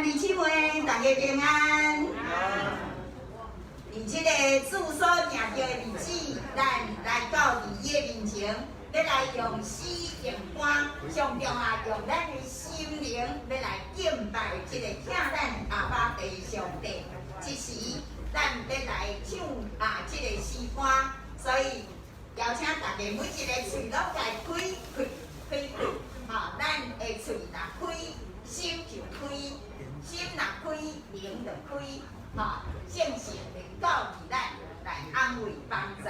弟姊妹，大家平安。佇這个主所定著的日子，咱來到佇伊的面前，欲來用詩用歌，上重要用咱的心靈，欲來敬拜這个疼咱阿爸父上帝。這時，咱欲來唱啊這个詩歌，所以邀請大家每一个喙攏共開開開開，吼，咱的喙若開，心就開，心若開，靈就開。吼，聖神會到佇咱來安慰、幫助、佮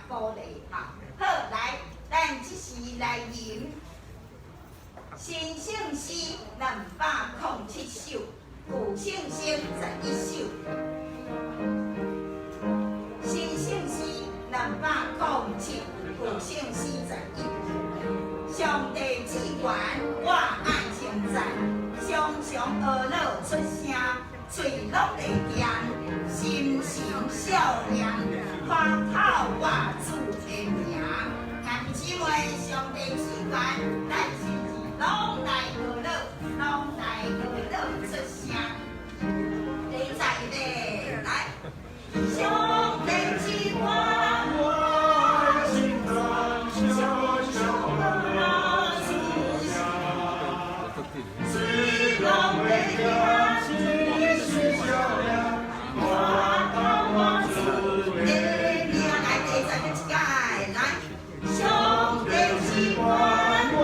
鼓勵，吼。好，來，咱這時來吟新聖詩207首，舊聖詩11首。新聖詩207，舊聖詩11。上帝至懸，我愛稱讚，常常呵咾出聲。喙攏會恬，心神笑臉，誇口我主的名。兄弟姊妹，上帝至懸，咱是毋是攏來呵咾，攏來呵咾出聲？第十一個來，上帝至懸，我愛稱讚，常常呵咾出聲，喙攏會恬，心神笑臉，誇口我主的名。來，第十一屆來，上帝至懸，我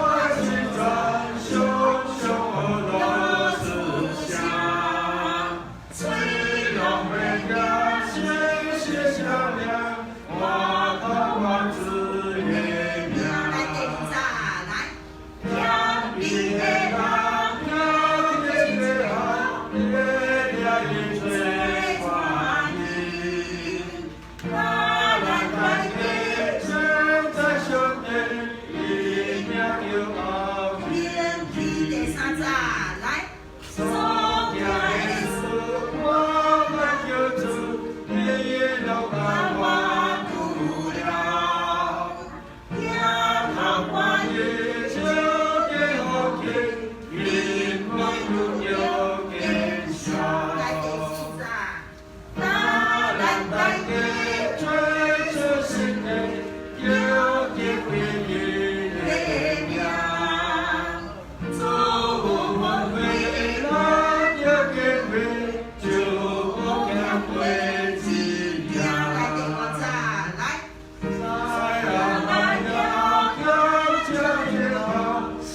愛稱讚，常常呵咾出聲，喙攏會恬，心神笑臉，誇口我主的名。來，第二十來，謙卑的人，聽見這話，會掠伊做歡喜。咱大家稱讚上帝，伊名叫後免去第三十來，所行的事，我愛叫主，伊攏共我拄了。聽頭歡喜，笑得好聽，人們拄著見笑。來，第四十，咱大家做出新的，叫得歸伊的名。主恩惠，咱著敬畏，就無欠過一來，第五十來，在阿瑪感謝耶和世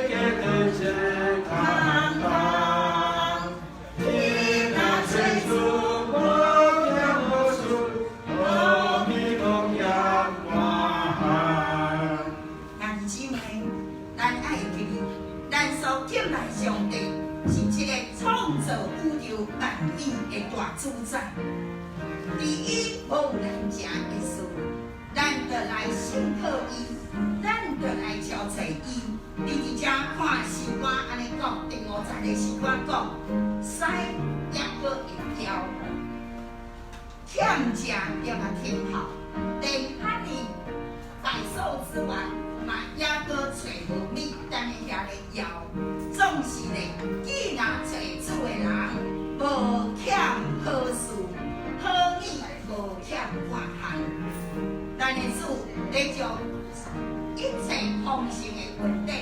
界的這坦蕩。天若找主，無欠好事，何必無欠半項。兄弟姊妹，咱愛記得，咱所敬拜上帝是這个創造宇宙萬有的大主宰。佇伊無難成的事，咱著來信靠伊，咱著來朝揣伊。你佇遮看詩歌按呢講，第50個詩歌講，師猶閣會枵，欠食著共停候，連哈爾百獸之王嘛猶閣揣無米，踮咧遐咧枵。總是咧，既若揣主的人，無欠好事，好米無欠半項。咱的主咧將一切豐盛的恩典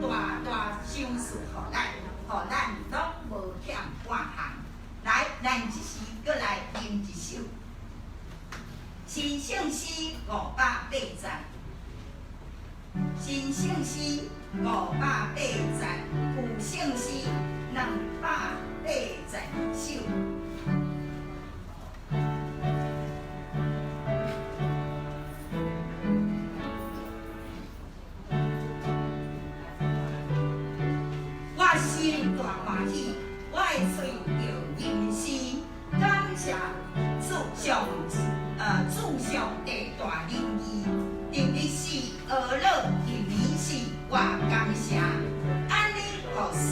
大大賞賜予咱，予咱攏無欠半項。來，咱這時閣來吟一首新聖詩580，新聖詩580，舊聖詩282首。我心大歡喜，我的喙著吟詩，感謝主上主上帝大仁義，逐日時呵咾，一暝時我感謝，按呢服侍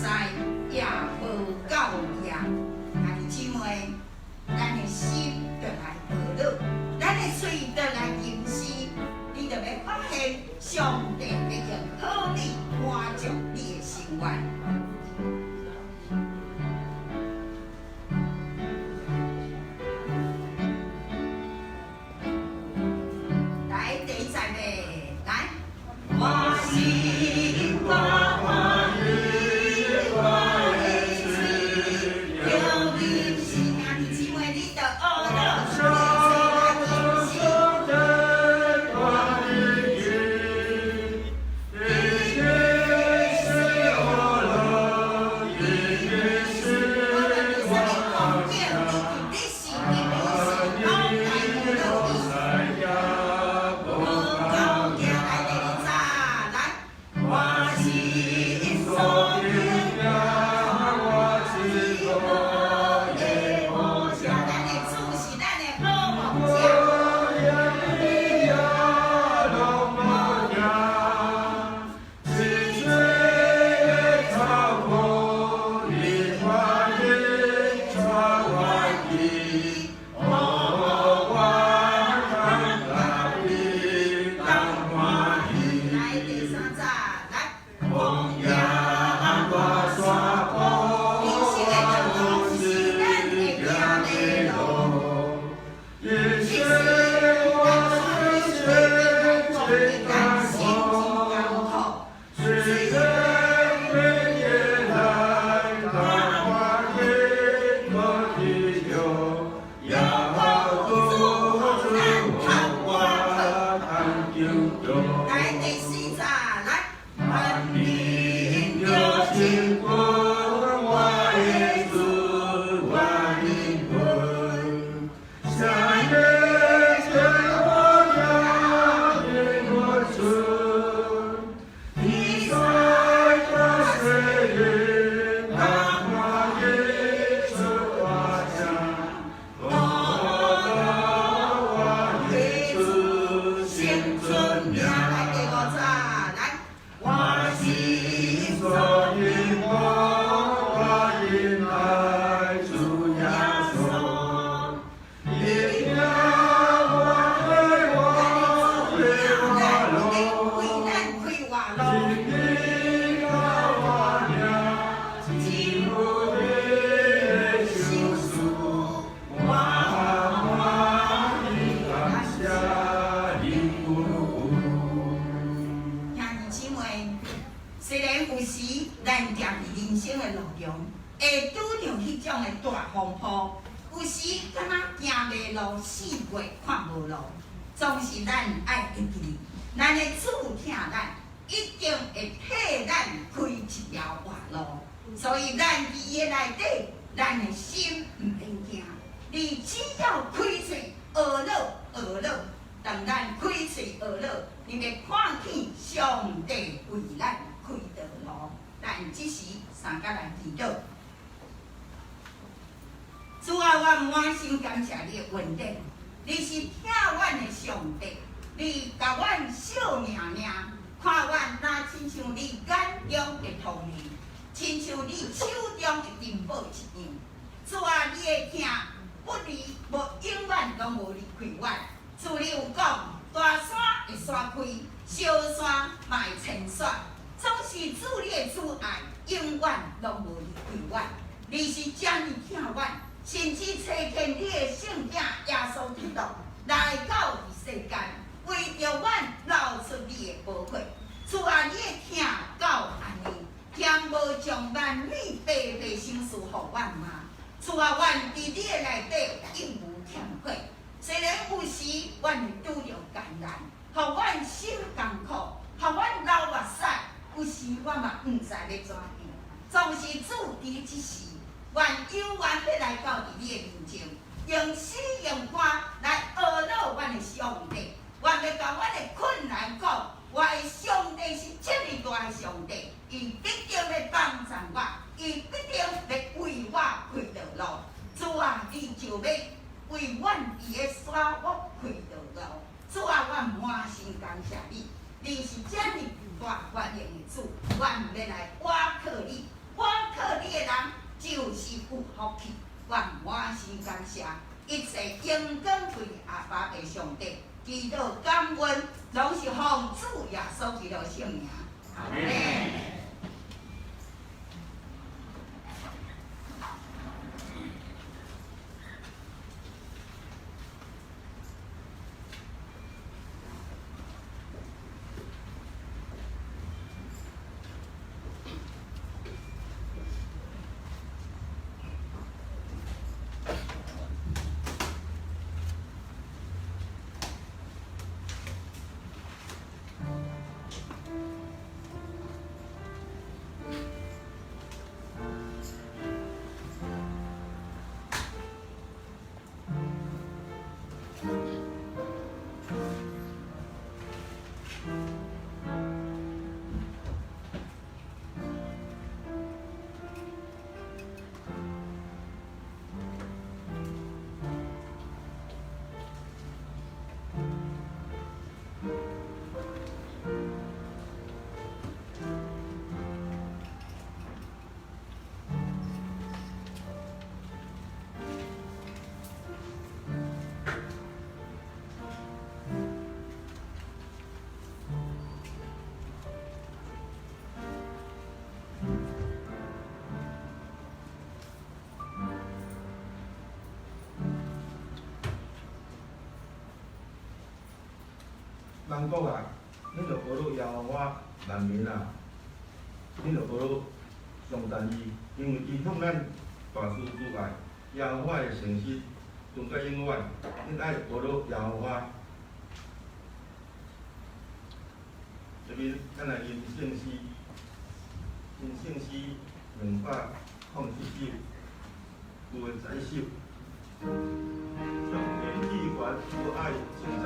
也無夠命。兄弟姊妹，靈魂，我的主，我靈魂，啥个最好也无出，天使大世人，当我的主我声，我我的主先尊名。来第五节，来，我心所以我我爱主耶稣，伊听我的我的咱路，为咱开活路，一到我名，进入你的手术，我欢喜感谢你。兄弟姊妹，雖然有時咱行佇人生的路中，會拄著彼種的大風波，有時敢若行迷路，四界看無路，總是咱愛會記得，咱的主疼咱，一定會替咱開一條活路。所以咱佇伊的內底，咱的心毋免驚。你只要開喙學落學落，當咱開喙學落，你會看見上帝為咱開道路。咱這時三甲來祈禱。主啊，我滿心感謝你的恩典，你是疼阮的上帝，你共阮惜命命，看阮若親像你眼中的瞳仁，親像你手中的珍寶一樣。主啊，你的疼不離無永遠攏無離開阮。主你有講，大山會散開，小山嘛會遷徙，總是主你的慈愛永遠攏無離開阮。你是遮爾疼阮，甚至差遣你的聖子耶穌基督來到佇世間，為著阮流出你的寶血。主啊，你的疼到按呢，添無將萬米白白賞賜予阮嗎？主啊，阮佇你的內底一無欠缺。雖然有時阮會拄著艱難，予阮心艱苦，予阮流目屎，有時我嘛毋知欲怎樣。總是主佇這時，阮永遠欲來到佇你的面前，用詩用歌來呵咾阮的上帝。阮欲共阮的困難講，我的上帝是這麼大的上帝，伊必定欲幫助我，伊必定欲為我開道路。主啊，你就欲為阮佇个沙漠開道路。主啊，阮滿心感謝你，你是這麼大權能的主，阮欲來倚靠你，倚靠你的人就是有福氣。阮滿心感謝，一切榮光歸阿爸的上帝，祈禱感恩，攏是奉主耶穌基督聖名。阿們。萬國啊，恁著呵咾耶和華；萬民啊，恁著呵咾頌讚伊，因為伊向咱大施慈愛。耶和華的誠實長到永遠，恁愛呵咾耶和華。這邊咱來吟聖詩。新圣诗207首，有的十一首。上帝至悬，我爱称赞。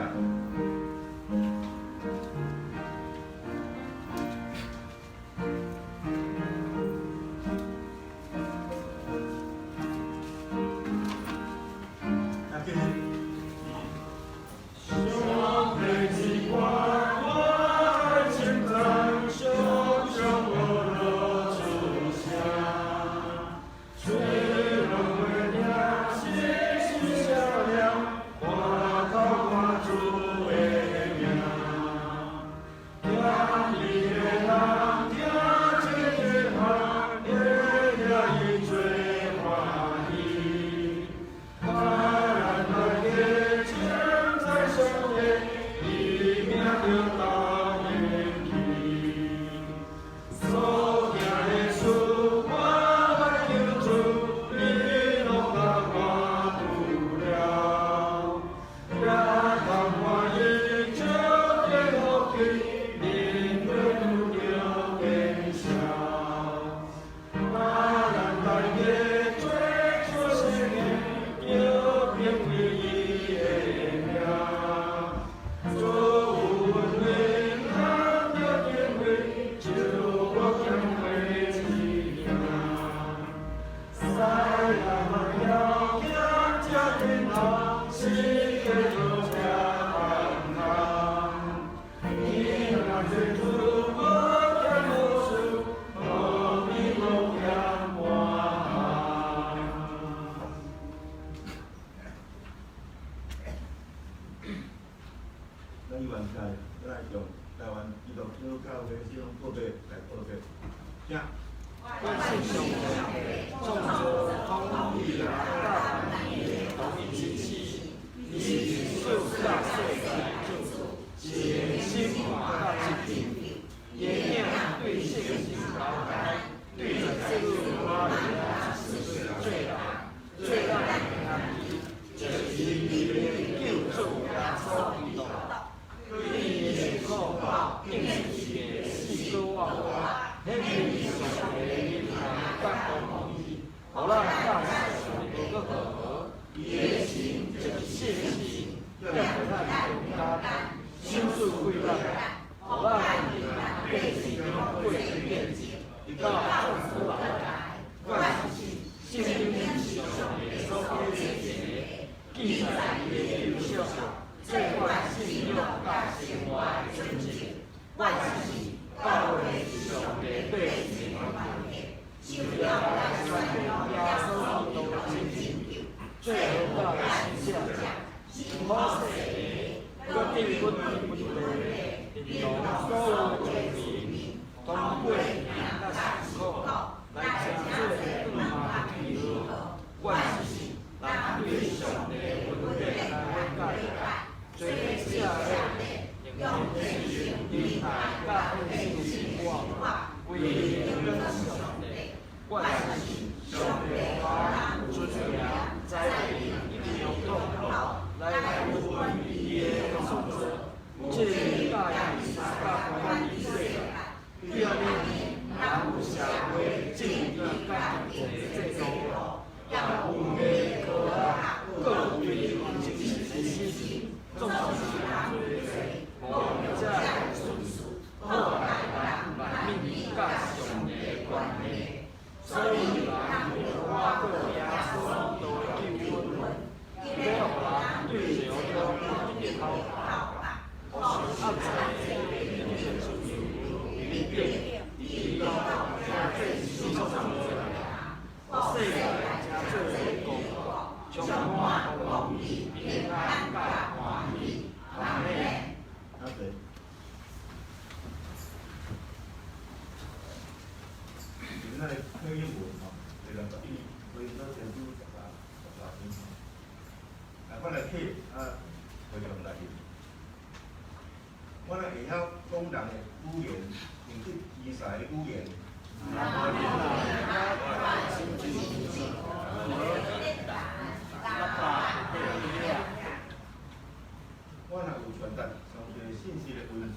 我若有傳達上帝信息的文字，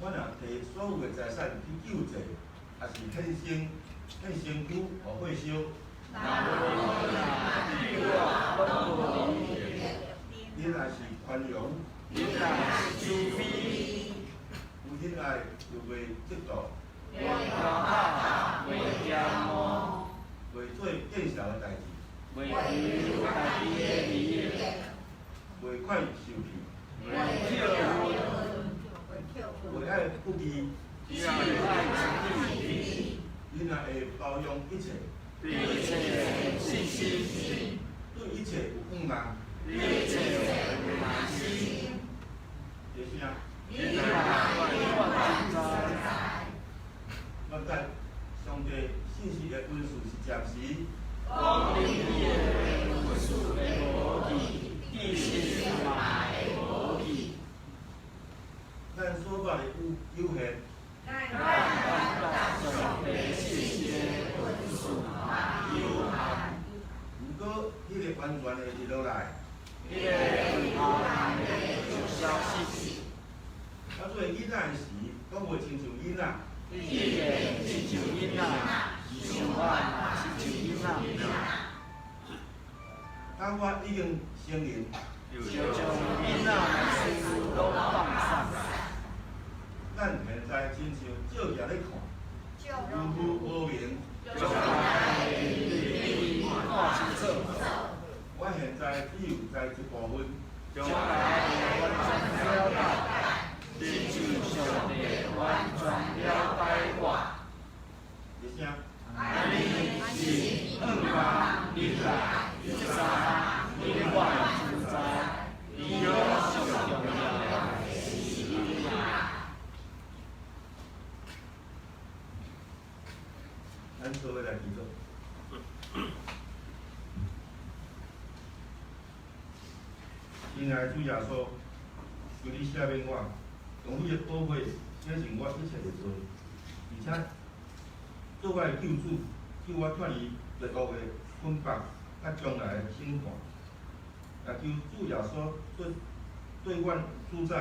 我若提所有的財產去救濟，抑是獻身獻身軀予火燒，仁愛是寬容，有忍耐就袂嫉妒，袂做見笑的代誌，袂快受氣，袂愛不義，仁愛會包容一切，對一切有盼望。第四啊，我知上帝信實的恩賜是暫時，咱所捌的有限，毋過彼个完全會佇落來。我做囡仔的時，講話親像囡仔；當我已經成人，咱現在親像照鏡咧看，模糊無明。我現在只有知一部分。第聲。咱做伙來祈禱。親愛的主耶穌，求你赦免我，用你的寶血洗淨我一切的罪，而且做我的救主，救我脫離罪惡的捆綁，佮將來的審判。也求主耶穌做對阮主宰，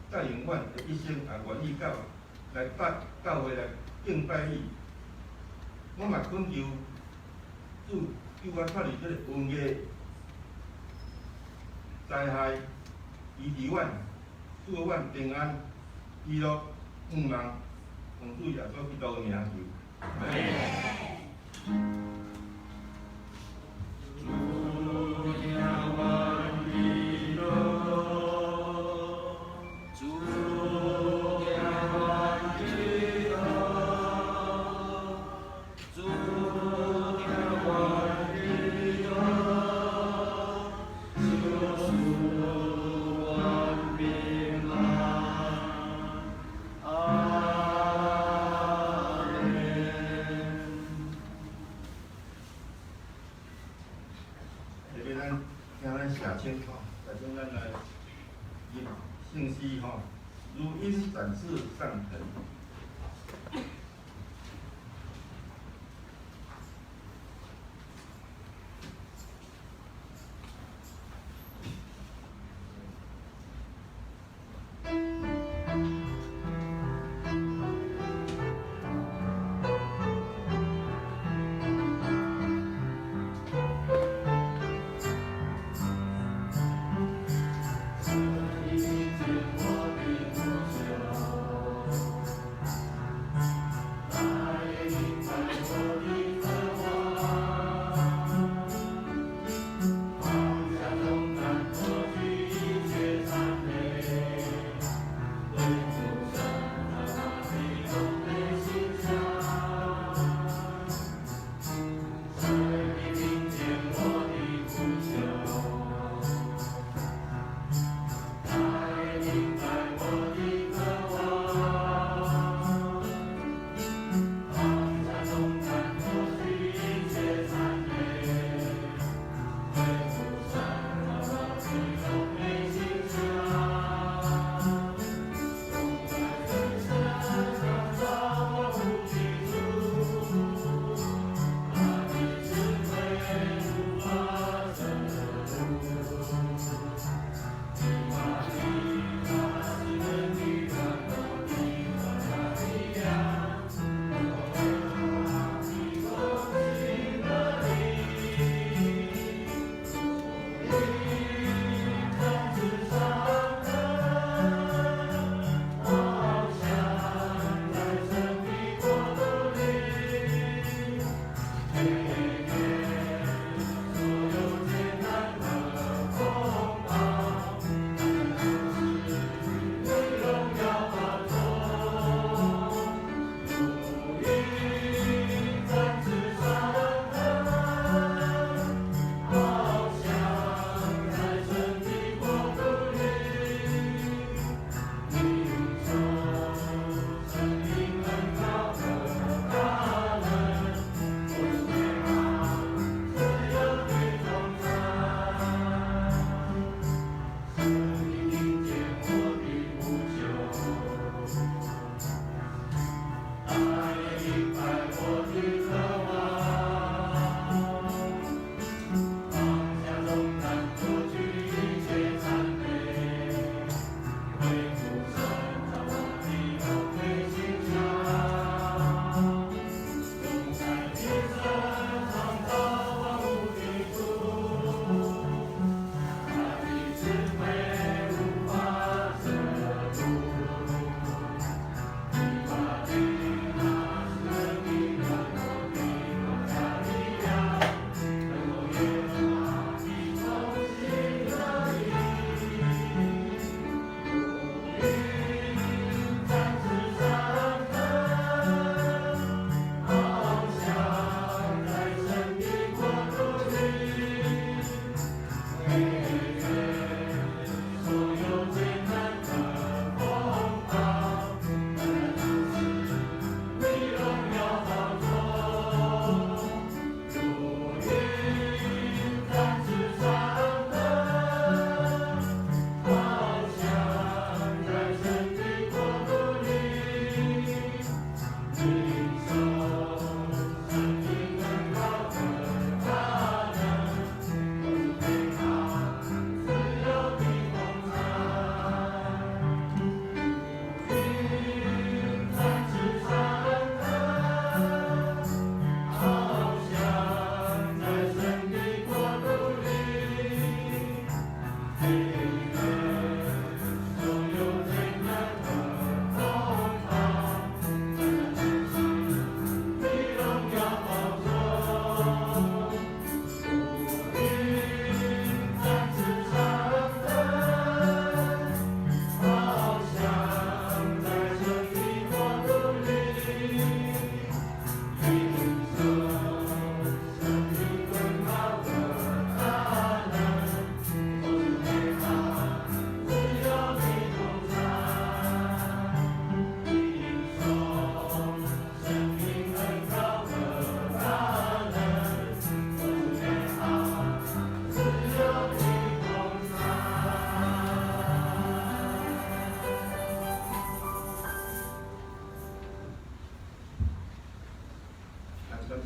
帶領阮的一生，也願意到來拜教會來敬拜你。我嘛懇求主救我脫離這个瘟疫災害，醫治阮，賜予阮平安、喜樂、盼望，奉主耶穌基督的名求。下面咱聽咱謝清吼，謝清咱來吟聖詩吼，如鷹展翅上騰。我的故鄉。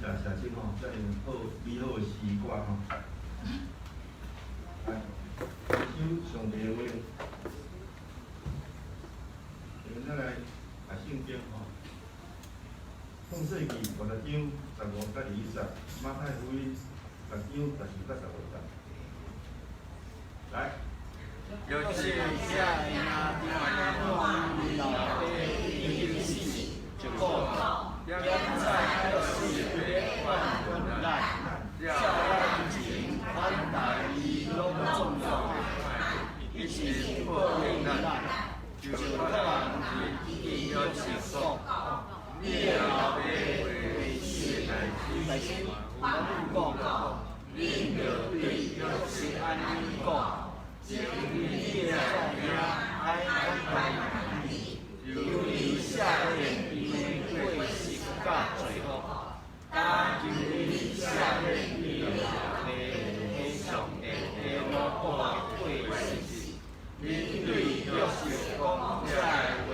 感謝主吼，遮爾好美好的詩歌吼。來，首上帝的話，咱來讀聖經吼。創世記50章15到21節，馬太福音6章14到15節。來。約瑟這兄弟看𪜶老爸已經死，就講：現在約瑟欲反咱，照咱前款待伊攏總的，一直報應咱。就託人去見約瑟講：你的老爸未死的代誌，阮講，恁著對約瑟按呢講。請你的眾兄愛款待你，求你赦免𪜶的過失佮罪惡，敢求你赦免你老爸的上帝的奴僕的過失。恁對約瑟講這个話，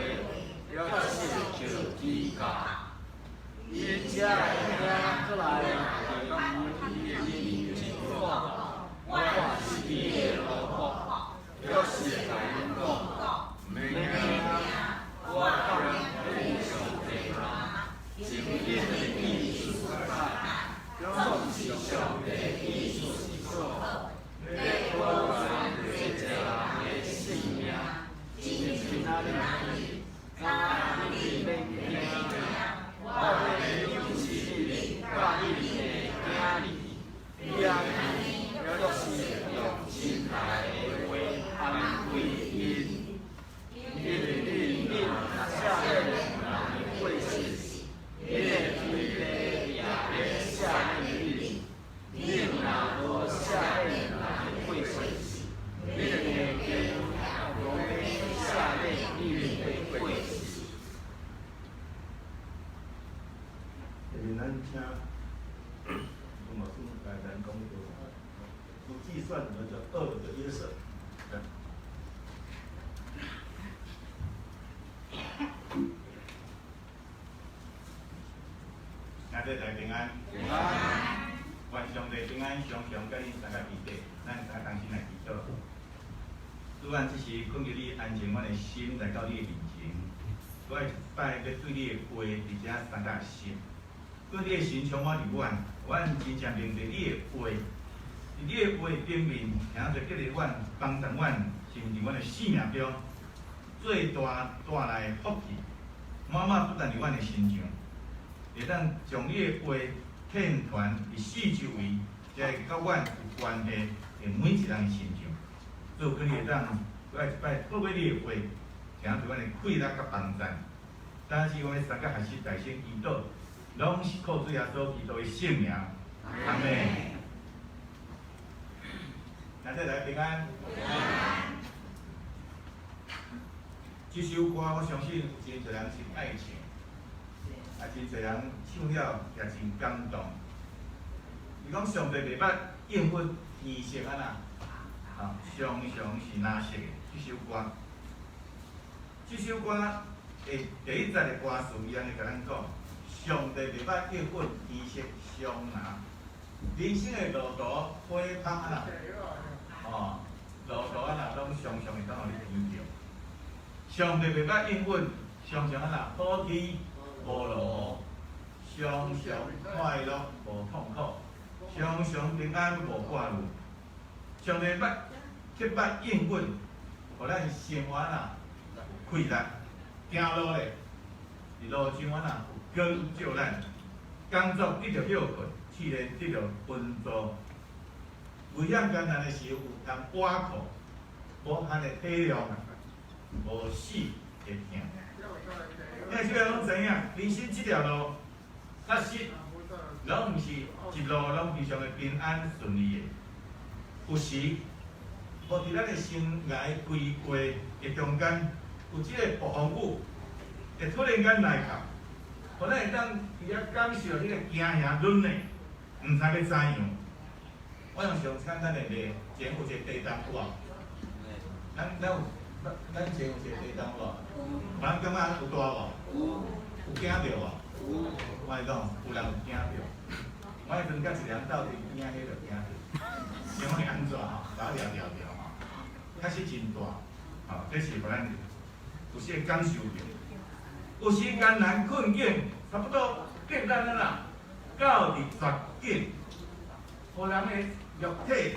約瑟就知覺。𪜶這个兄閣來佇伊的面前講：我是你的奴僕。約瑟共𪜶講：免驚，我敢有上帝嗎？請恁的意思改，總是上帝意思所，欲保全這濟人的性命。今仔日，請恁免驚，我欲養育恁佮恁的囝兒。遐約瑟用親愛的話安慰𪜶，因為恁若赦免人的過失，恁的天父也欲赦免恁；恁若無赦免人的過失，恁的天父也無欲赦免恁的過失。下面咱請吳老師來咱講這個不計算得著惡的約瑟。來。兄弟大家平安，願上帝平安，常常佮恁三个佇底，咱三個同心來祈禱。主啊，這時懇求你安靜阮的心來到你的面前，閣愛一擺欲對你的話佇遮相佮學習。對你的神充滿佇阮，阮真正明白你的話，佇你的話頂面，聽著激勵阮，幫助阮，甚至阮的生命中最大帶來的福氣，滿滿不斷佇阮的身上。會當將你的話遍傳佇四周圍，這个佮阮有關係的每一人的身上。主，求你會當閣愛一擺透過你的話，聽著阮的氣力佮幫贊。但是阮欲相佮學習大聲祈禱，攏是靠主耶穌基督的聖名。阿們。兄弟來平安。這首歌我相信有真濟人真愛唱。啊，真濟人唱了也真感動。伊講上帝袂捌應允天色按怎，啊，常常是藍色的這首歌。這首歌的第一節的歌詞，伊按呢共咱講：上帝袂捌應允天色常藍，人生的路途火芳按怎，哦，路途按怎攏常常會當予你碰著。上帝袂捌應允，常常按怎好天無落雨，常常快樂無痛苦，常常平安無掛慮。上帝捌卻捌應允，予咱生活啊有氣力，行路咧，佇路上啊有光照咱，工作得著歇睏，試煉得著幫助。危險艱難的時候有通倚靠，無限的體諒，無死的疼。因為這個攏知影，人生這條路確實攏毋是一路攏非常的平安順利的。有時，無佇咱的生涯規劃的中間，有這個暴風雨會突然間來到，予咱會當佇遐感受彼個驚嚇攆的，毋知欲怎樣。我用上簡單的例，前有一個地動有無？咱前有一個地動有無？咱感覺有大無？有驚著無？我來講，有人有驚著，我彼陣佮一個人鬥陣驚彼就驚著，想會按怎吼，打掠掠著吼，確實真大，吼，這是予咱有時會感受著。有時艱難困境，差不多變咱啦，到佇絕境，予人的肉體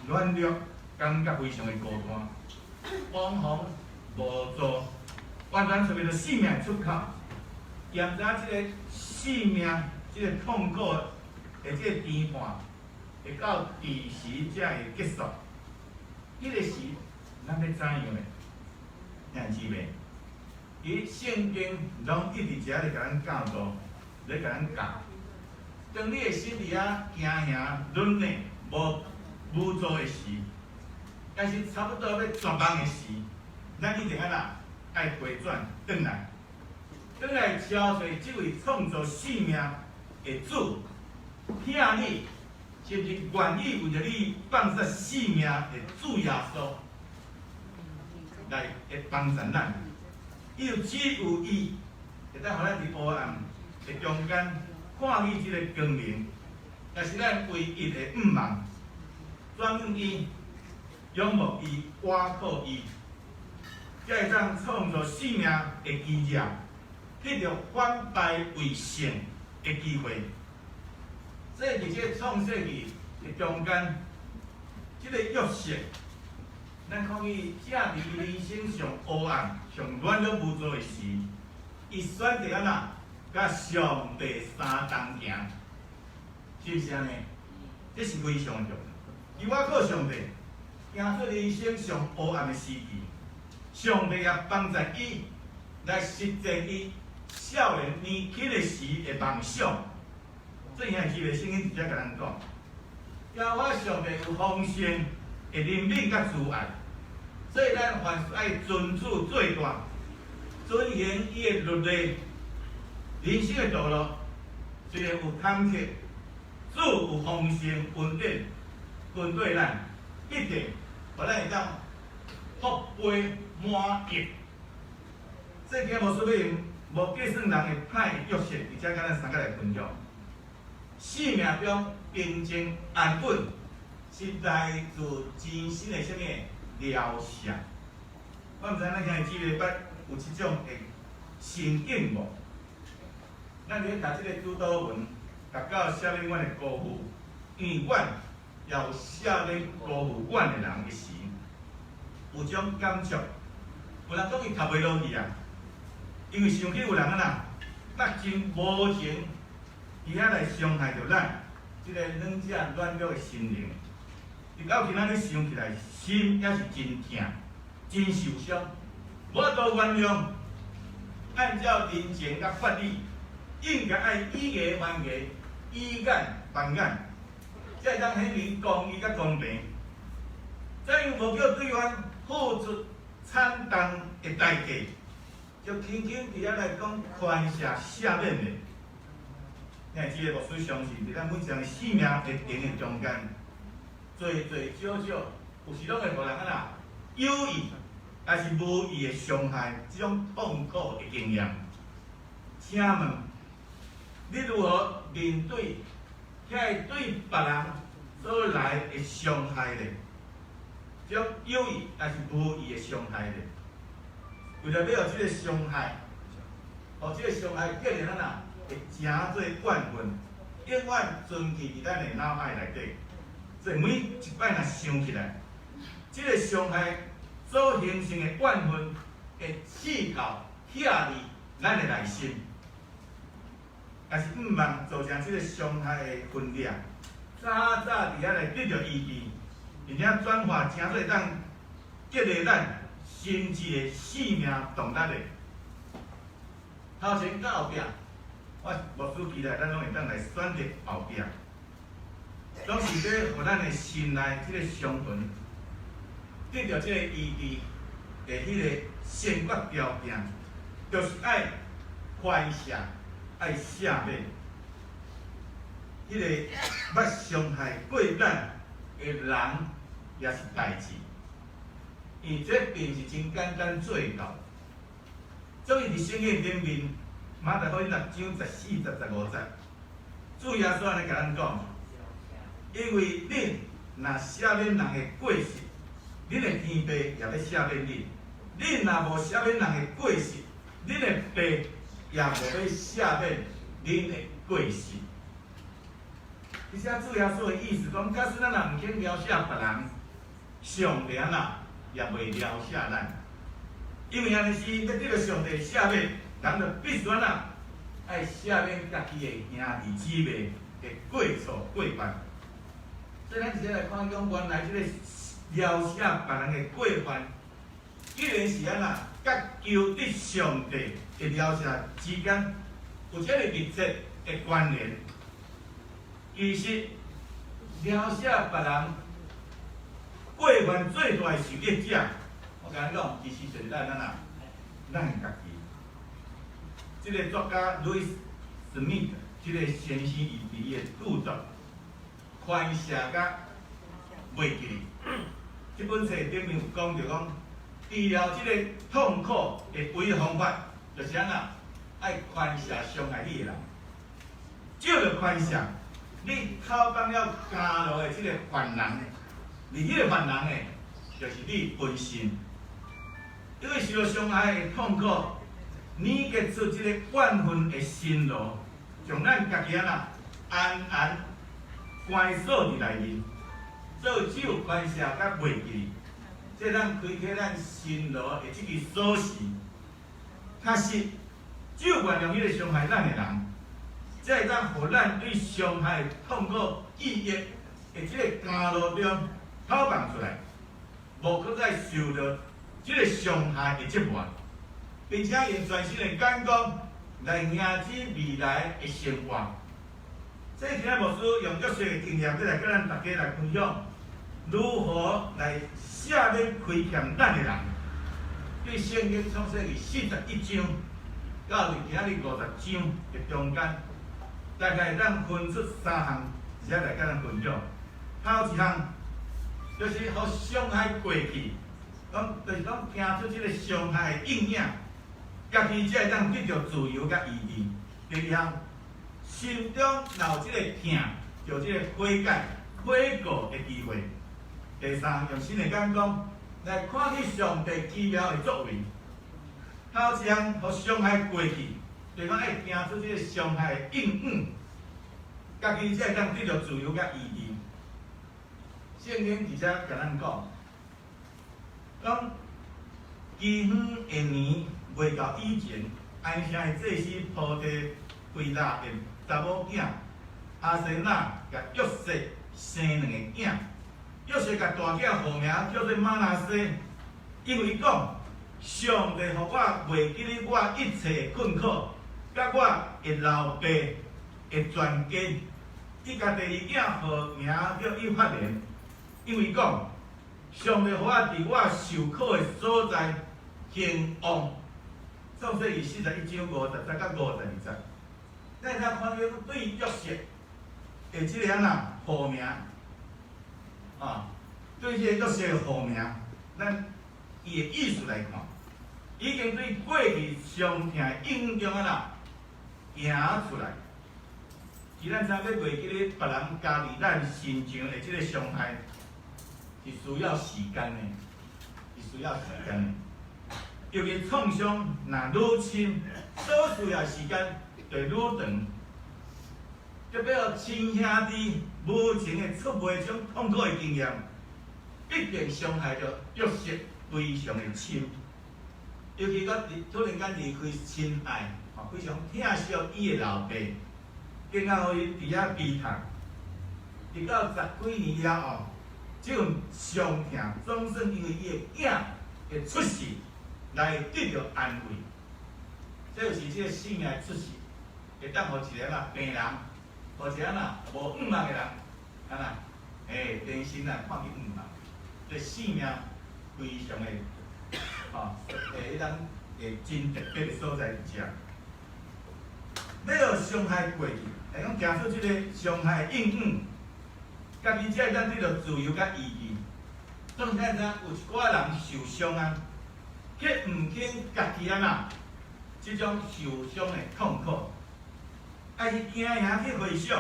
軟弱，感覺非常的孤單，彷徨無助，完全找袂著生命的出口。踮知這个生命，這个痛苦的這个甜伴，會到佇時才會結束。彼个時，咱欲怎樣呢？兄弟姊妹，佇聖經攏一直遮咧共咱教導，咧共咱教。當你的心佇遐驚嚇、軟弱、無助的時，但是差不多欲絕望的時，咱一定按怎愛回轉轉來，轉來朝揣這位創造生命的主，疼你，甚至願意為著你放捨性命的主耶穌來會幫助咱。伊有只有伊會當予咱佇黑暗的中間看見這个光明，也是咱唯一的向望。轉向伊，仰望伊，倚靠伊，才會當創造生命的奇跡，得著反敗為勝的機會。所以佇這个創世記的中間，這个約瑟，咱看伊正佇伊人生上黑暗、上軟弱無助的時，伊選擇按怎？佮上帝相同行，是毋是按呢？這是非常重要。伊倚靠上帝，行出人生上黑暗的時期，上帝也幫助伊來實踐伊少年年輕的時的夢想。這兄弟姊妹，聖經直接共咱講，耶和華上帝有豐盛的憐憫佮慈愛，所以咱凡事愛尊主做大，遵行伊的律例，人生的道路雖然有坎坷，主有豐盛恩典，跟對咱，一定予咱會當福杯滿溢。聖經無說明，無計算人會歹約瑟，而且佮咱三個來分享。生命中平靜安穩，是來自真心的啥物療效。我毋知咱兄弟姊妹捌有這種的心境無？咱佇咧讀這个主禱文，讀到赦免阮的辜負，因為阮也有赦免辜負阮的人的時，有種感觸。有人講伊讀袂落去啊，因為想起有人按怎，目真無情，佇遐來傷害著咱這个軟者軟弱的心靈。直到今仔日想起來，心也是真疼，真受傷，無法度原諒。按照人情佮法理，應該愛以牙還牙，以眼還眼，才會當顯明公義佮公平。怎樣無叫對方付出慘重的代價，就輕輕佇遐來講寬赦赦免的。你還記得牧師相信，佇咱每一個人生命的長的中間，濟濟少少，有時攏會予人按怎有意抑是無意的傷害，這種痛苦的經驗。請問，你如何面對遐個對別人所來的傷害呢？這種有意抑是無意的傷害呢？為著欲予這个傷害，予這个傷害變成按怎會成做怨恨，永遠存記佇咱的腦海內底。所以每一擺若想起來，這个傷害所形成的怨恨，會刺透刺入咱的內心，也是毋望造成這个傷害的分量，早早佇遐來得著醫治，並且轉化成做會當激勵咱心智的生命動力的。頭前佮後壁，我牧師期待咱攏會當來選擇後壁，總是欲予咱的心內這个傷痕得著這个醫治的彼个先決條件，就是愛寬赦、愛赦免。彼个捌傷害過咱的人，抑是代誌，因為這並毋是真簡單做到。所以佇聖經裡面，馬太福音六章14節15節，主耶穌按呢共咱講，因為恁若赦免人的過失，恁的天父也欲赦免恁；恁若無赦免人的過失，恁的父也無欲赦免恁的過失。其實主耶穌的意思講，假使咱若毋肯饒赦別人，上帝啊也袂饒赦咱。因為按呢是欲得著上帝赦免，人就必須按怎愛赦免家己的兄弟姊妹的過錯過犯。所以咱直接來看講，原來這个饒赦別人的過犯，既然是按怎，佮求得上帝的饒赦之間有這个密切的關聯。其實饒赦別人過犯最大的受益者，我共你講，其實就是咱按怎，咱家己。這个作家路易斯·史密特，這个先生伊佇伊的著作《寬赦佮袂記哩》這本冊頂面有講著講，治療這个痛苦的唯一方法，就是按怎，愛寬赦傷害你的人。藉著寬赦，你討放了監牢的這个犯人，而彼个犯人的，就是你本身。因為受到傷害的痛苦，凝結出這个怨恨的辛勞，將咱家己按怎安安關鎖佇內面。所以只有寬赦佮袂記哩，這咱開啟咱辛勞的這支鎖匙。確實，只有原諒彼个傷害咱的人，才會當予咱對傷害痛苦記憶的這个監牢中討放出來，無閣再受著這个傷害的折磨，並且用全新的眼光來迎接未來的生活。這今仔牧師用約瑟的經驗，欲來佮咱大家來分享，如何來赦免虧欠咱的人。對聖經創世記41章到佇今仔日50章的中間，大概會當分出三項，而且來佮咱分享。頭一項就是予傷害過去，講就是講行出這个傷害的陰影，家己才會當得著自由佮醫治。第二項，心中若有這个疼，就這个悔改、悔過的機會。第三，用新的眼光來看見上帝奇妙的作為。頭一項，予傷害過去，就是講愛行出這个傷害的陰影，家己才會當得著自由佮醫治。聖經佇遮共咱講，講饑荒的年未到以前，安城的祭司波提非拉的查某囝阿西那共約瑟生兩个囝。約瑟共大囝號名叫做瑪拿西，因為講上帝予我袂記得我一切困苦，佮我的老爸的全家。伊共第二囝號名叫以法蓮，因為講上帝予我佇我受苦的所在興旺。創世記41章50節到52節，咱會當看見對約瑟的這个按怎號名，啊，對這个約瑟的號名，咱伊的意思來看，已經對過去傷痛的陰影中按怎行出來。其實咱知影欲袂記得別人加佇咱身上的這个傷害，是需要時間的，是需要時間的。尤其創傷若愈深，所需要的時間就愈長。特別親兄弟無情的出賣這種痛苦的經驗，必定傷害著約瑟非常的深。尤其閣突然間離開親愛，非常疼惜伊的老爸，更較予伊佇遐悲痛。直到十幾年了後，這份傷痛總算因為伊的囝的出世來得著安慰。這就是這个生命的出世，會當予一个啊病人，予一個啊無向望的人，按怎？欸，重新來看見向望。這生命非常的，吼，欸，彼種會真特別的所在佇遮。欲予傷害過去，會講行出這个傷害的陰影，家己才會當得著自由佮醫治。總是咱知影有一寡人受傷啊，卻毋肯家己按怎，這種受傷的痛苦，愛去驚惶去回想，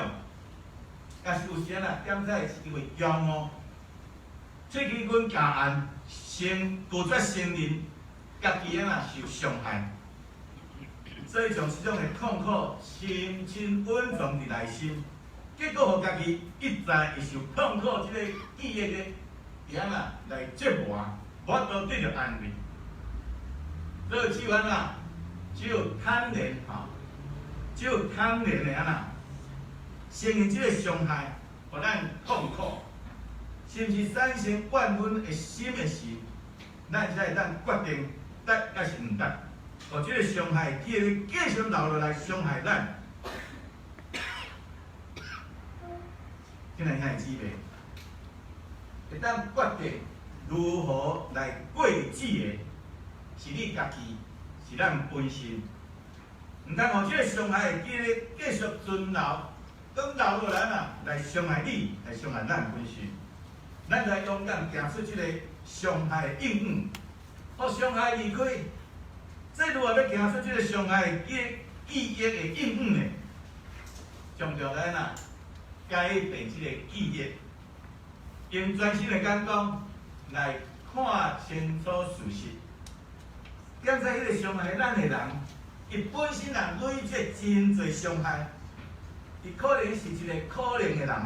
也是有時啊，點在是因為驕傲，喙齒阮咬按，承拒絕承認家己啊受傷害，所以將這種的痛苦深深蘊藏佇內心，結果予家己一再會受痛苦這個記憶的佇按怎來折磨，無法度得著安慰。所以只有按怎，只有坦然吼，只有坦然的按怎，承認這個傷害，予咱痛苦，甚至產生怨恨的心的時，咱才會當決定值抑是毋值，予這個傷害記憶繼續留落來傷害咱。親愛兄弟姊妹，會當決定如何來過日子的，是你家己，是咱本身。毋通予這個傷害的記憶繼續存留，當留落來啊，來傷害你，來傷害咱本身。咱來勇敢行出這個傷害的應允，予傷害離開。這如何欲行出這個傷害的記憶的應允呢？常常來哪改變這個記憶，用全新的眼光來看清楚事實。點知彼個傷害咱的人，伊本身人累積真濟傷害，伊可能是一個可憐的人，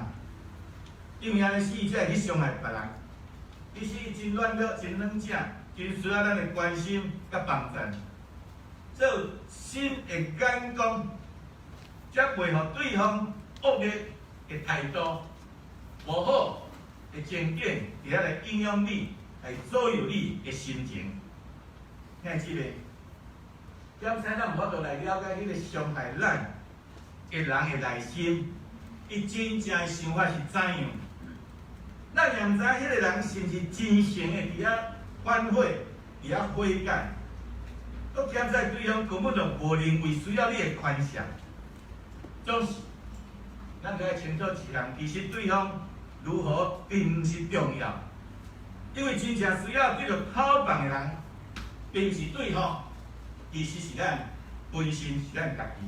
因為按呢死，才會去傷害別人。其實伊真軟弱、真軟正，真需要咱的關心佮幫助。做新的眼光，才袂予對方惡劣的態度、無好的情景，佇遐來影響你，來左右你的心情。兄弟姊妹，點使咱無法度來了解彼個傷害咱的人的內心，伊真正的想法是怎樣？咱也毋知影彼個人是毋是真誠的佇遐反悔、佇遐悔改，閣兼且對方根本就無認為需要你的寬恕。總是，咱著愛清楚一項，其實對方如何並毋是重要，因為真正需要得著討放的人，並毋是對方，其實是咱本身，是咱家己。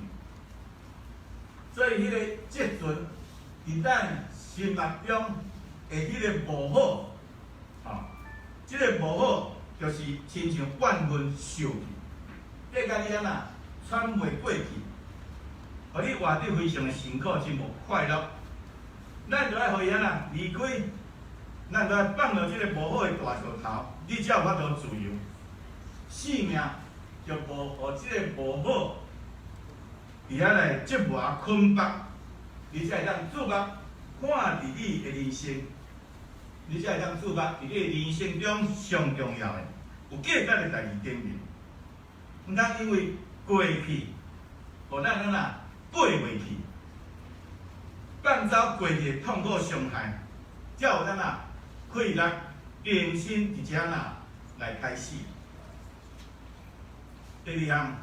所以，彼個積存佇咱心目中的彼個無好，吼，這個無好就是親像怨恨受氣，這共你按怎喘袂過氣，予你活得非常的辛苦，真無快樂。咱就愛予伊按怎離開，咱就愛放落這個無好的大石頭，你才有法度自由。性命就無予這個無好佇遐來折磨捆縛，你才會當注目看佇你的人生，你才會當注目佇你的人生中上重要的、有價值的代誌頂面。毋通因為過去，予咱按怎過袂去，放走過去的痛苦傷害，才有咱啊氣力重新佇遮啊來開始。第二項，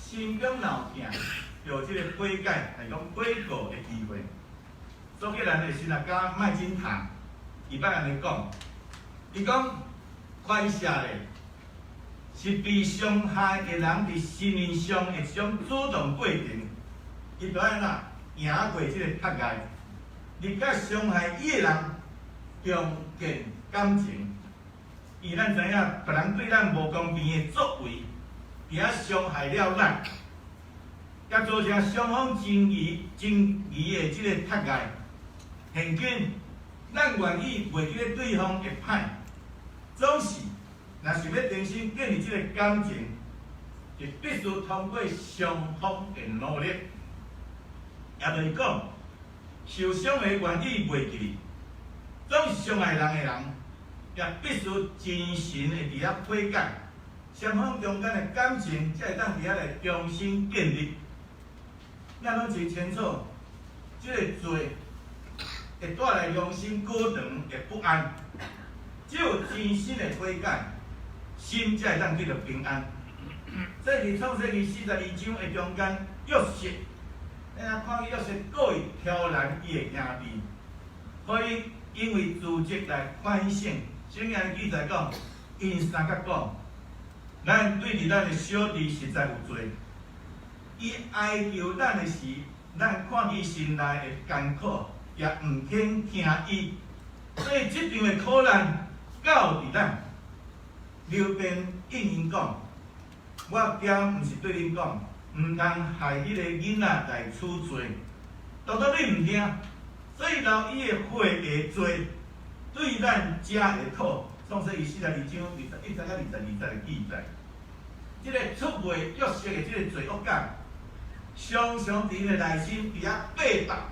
心中若有疼，著這個悔改，還是講悔過的機會。蘇格蘭的神學家麥金塔，伊捌按呢講，伊講寬赦咧，是被傷害的人佇心靈上的一種主動過程，伊著愛按怎贏過這個窒礙，而佮傷害伊的人重建感情。因為咱知影別人對咱無公平的作為，佇遐傷害了咱，佮造成雙方情誼情誼的這個窒礙。現今，咱願意袂記得對方會歹，總是若想欲重新建立這個感情，就必須通過雙方的努力。也就是講，受傷的願意袂記得，總是傷害人的人，也必須真誠的佇遐悔改，雙方中間的感情才會當佇遐來重新建立。咱攏真清楚，這個罪會帶來良心過長的不安，只有真心的悔改，心才會當得著平安。這佇創世記42章的中間，約瑟，咱看見約瑟故意刁難伊的兄弟，予伊因為自責來反省。聖經記載講，𪜶相佮講，咱對佇咱的小弟實在有罪。伊哀求咱的時，咱看伊心內的艱苦，也毋肯聽伊，所以這場的苦難到佇咱。流便應𪜶講：我敢毋是對恁講，毋通害彼个囡仔來處罪。當初你毋聽，所以流伊的血的罪，對咱才會討。創世記42章21節到22節的記載。這个出賣約瑟的這个罪惡感，常常佇𪜶的內心佇遐爬拔，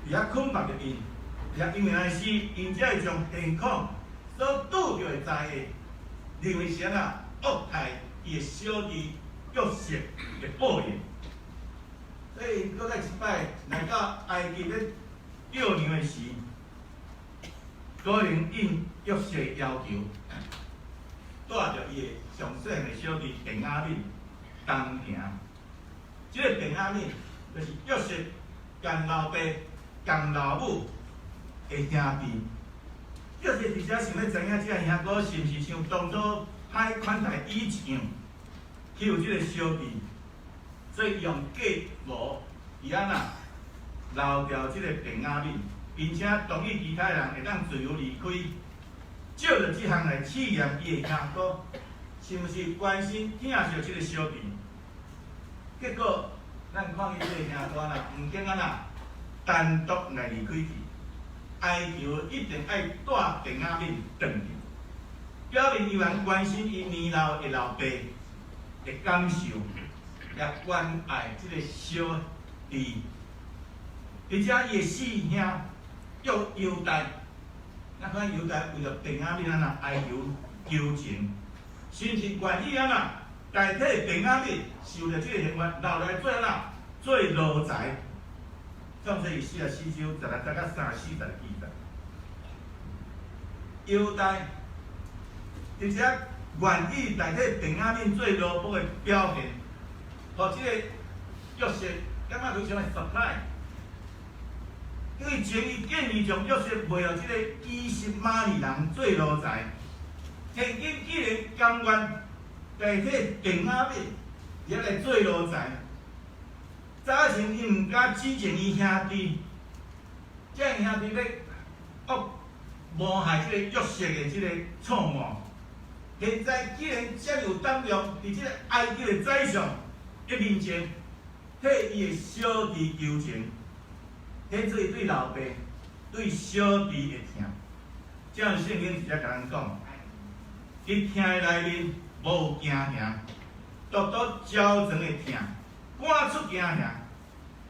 佇遐捆綁著𪜶，也因為按呢，𪜶才會將現況所拄著的災禍，認為是按怎惡待伊的小弟約瑟的報應。所以，閣再一擺來到埃及咧窖糧的時，可能應約瑟的要求，帶著伊的上細漢的小弟便雅憫同行。這个便雅憫就是約瑟仝老爸、仝老母的兄弟。約瑟佇遮想欲知影，這个兄哥是毋是像當初歹款待伊一樣，欺負這个小弟，所以用計謀，伊按怎留牢這个便雅憫，並且同意其他人會當自由離開，藉著這項來試驗伊的兄哥，是毋是關心疼惜這个小弟？結果，咱看見這個兄哥啦，毋肯按怎單獨來離開去，哀求一定愛帶便雅憫轉去，表明伊還關心伊年老的老爸的感受，也關愛這個小弟。而且伊的四兄約猶大，咱看猶大為著便雅憫按怎哀求求情，是毋是願意按怎代替便雅憫受著這个刑罰，留來做按怎做奴才？創世記44章16節到34節的記載。猶大，而且願意代替便雅憫做奴僕的表現，予這个約瑟感覺非常的 surprise，因為前伊建議將約瑟賣予這個以實瑪利人做奴才，現今竟然甘願代替便雅憫也來做奴才。早前伊毋敢指證伊兄弟，這兄弟欲惡謀害這个約瑟的這個錯誤，現在既然遮爾有膽量，佇這个埃及的宰相的面前，替伊的小弟求情，顯出伊對老爸、對小弟的疼。這樣聖經直接共咱講，佇疼的內面無驚嚇，獨獨焦腸的疼，趕出驚嚇，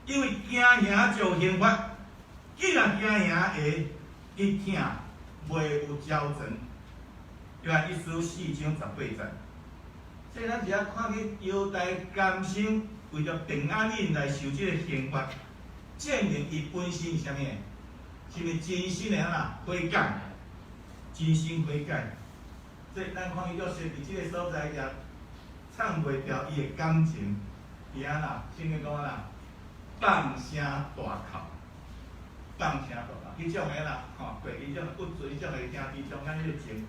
因為驚嚇就有刑罰，既然驚嚇會，伊疼袂有焦腸。約翰一書4章18節，所以咱只要看見猶大甘心為著便雅憫來受這個刑罰，證明伊本身是啥物？是毋是真心的按怎悔改？真心悔改。所以咱看見約瑟佇這個所在也藏袂牢伊的感情，伊按怎？聖經講按怎？放聲大哭，放聲大哭。彼種的按怎？吼，過彼種骨髓種的兄弟中間彼個情，